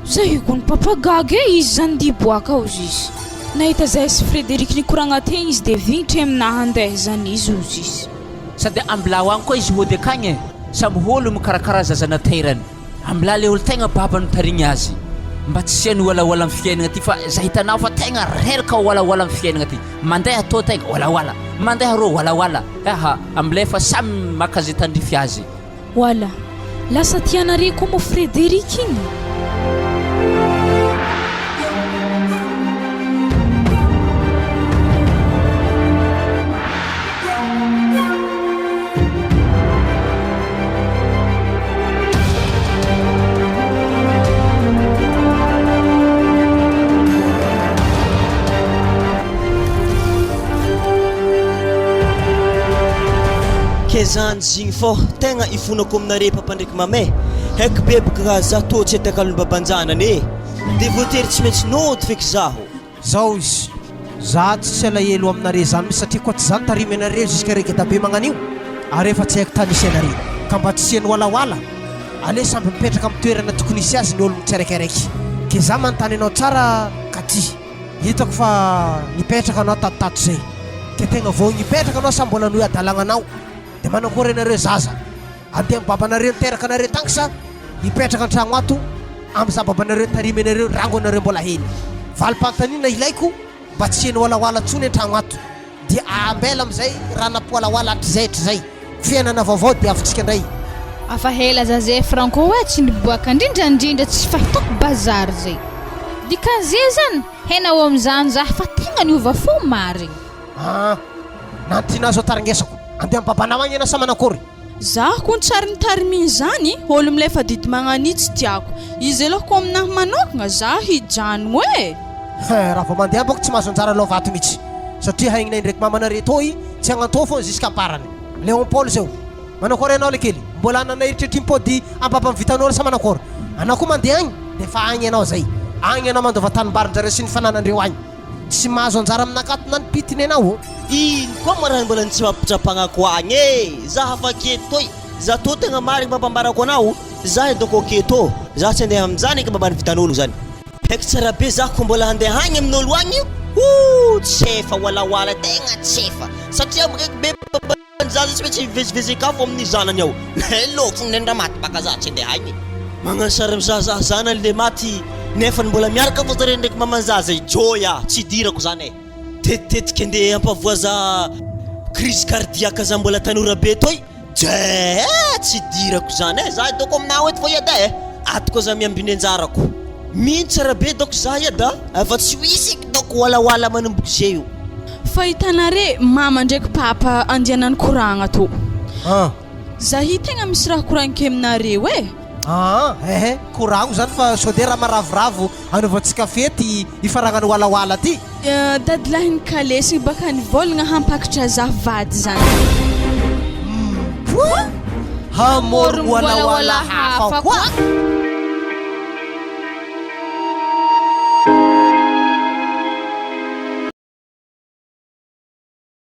Zay kony papa gaga e, izy zany ndia hiboaka ozy izy. Nahita zahay sy Frederic nikoragna tegny izy de vignitra aminahy handeha zany izy ozy izy. Sady ambilao agny koa izy hody akagny e, samy olo mikarakara zaza naterany. Ambilà le olo tegna baba nitarigny azy. Mba tsy asiany oalaoala am fiainagna ty fa za hitanao fa tegna reraka oalaoala am fiainagna ty. Mandeha tô tegna oalaoala, mandeha rô oalaoala, aha, ambilay fa samy maka ze tandrify azy. Wala, lasa tianare koa moa Frederic igny? Ke zany zigny fô tegna ifonako aminare papa ndraiky mama e, haiko be boka raha za tô tsy atakalon'ny baban-janany e, de voatery tsy maintsy nody feky zaho. Zao izy, za tsisy alahelo aminare zany mitsy satria koa tsy za nitarimy anareo jusqu'à regedabe magnanio ary efa tsy haiko tany hisy anare ka mba tsy heno walawala, aleo samby mipetraka amin'ny toerana tokony hisy azy ny ologno tsiraikiraiky ke za manontany anao tsara Katy, hitako fa nipetraka anao tato tato zay ke tegna vao nipetraka anao sa mbola noho adalagnanao de manakory anareo zaza Andeha am babanareo niteraka anareo tagny sa hipetraka antragno ato am za babanareo nitarimy anareo rango anareo mbola hely? Valim-panontaniana ilaiko mba tsy heno walawala tsony antragno ato dia ambela amizay raha nampiwalawala hatrizay hatrizay. Fiainana vaovao diavintsika ndray. Afa hela za zay franco oe tsy niboaka ndrindra ndrindra tsy fahitako bazary zay dikanze zany hena o amizany za fa tegna niova fo marigny. Aa nantina azo taringesako andeha am babanao agny enao sa manakory? Zaho kony tsary nitariminy zany olo milefa didy magnani tsy tiako izy aloha ko aminahy manokagna zaho hijanogno e! Hein, raha vao mandeha boko tsy mahazo anjara lova ato mitsy satria haigninay ndraiky mamanareo toy tsy hagnantô fô jusqu'am-parany. Léon Paul zao. Manakory anao lekely? Mbola hanana eritreritra impody am-baba vitan'olo sa manakory? Anao koa mandeha agny de fa agny anao zay. Agny anao mandova tanimbarin-jareo sy ny fananandreo agny. Tsy mahazo anjara aminakato na ny pitiny enao ô. Ino koa moa raha mbola nitsipapitsapagnako agny e! Za hafa aketo toy, za tô tegna marigny mpampambarako anao, za edoko aketo, za tsy andeha aminjany eky mba vitan'olo zany. Haiko tsara be za ko mbola handeha agny amin'olo agny io, ooh tsefa walawala tegna tsefa, satria mireko be ny zaza tsy maintsy mivezivezy akafo amin'ny zanany ao, lôfony neny raha maty baka za tsy andeha agny e. Magnano sary mizahazaha zanany le maty nefany mbola miaraka fô zare ndraiky maman-jaza i Joy ah, tsy idirako zany e. Tetitetika andeha hampavoaza crise cardiaque za mbola tanora be toy, Tse! Tsy idirako zany e, za doko aminao eto fô eda e, ato koa za miambiny anjarako. Mino tsara be doko za eda fa tsy ho hisy eky doko walawala manomboka ze io. Fa hitanare mama ndraiky papa andiana nikoragna tô. Ah. Zahi tegna misy raha koragniko aminareo e. Aa ehe, koragno zany fa sode raha maravoravo anaovantsika fety ifaragnan'ny walawala ty. Dadilahin'i Kalesy baka nivôlagna hampakatra za vady zany. Quoi? Hamorogno walawala hafa koa?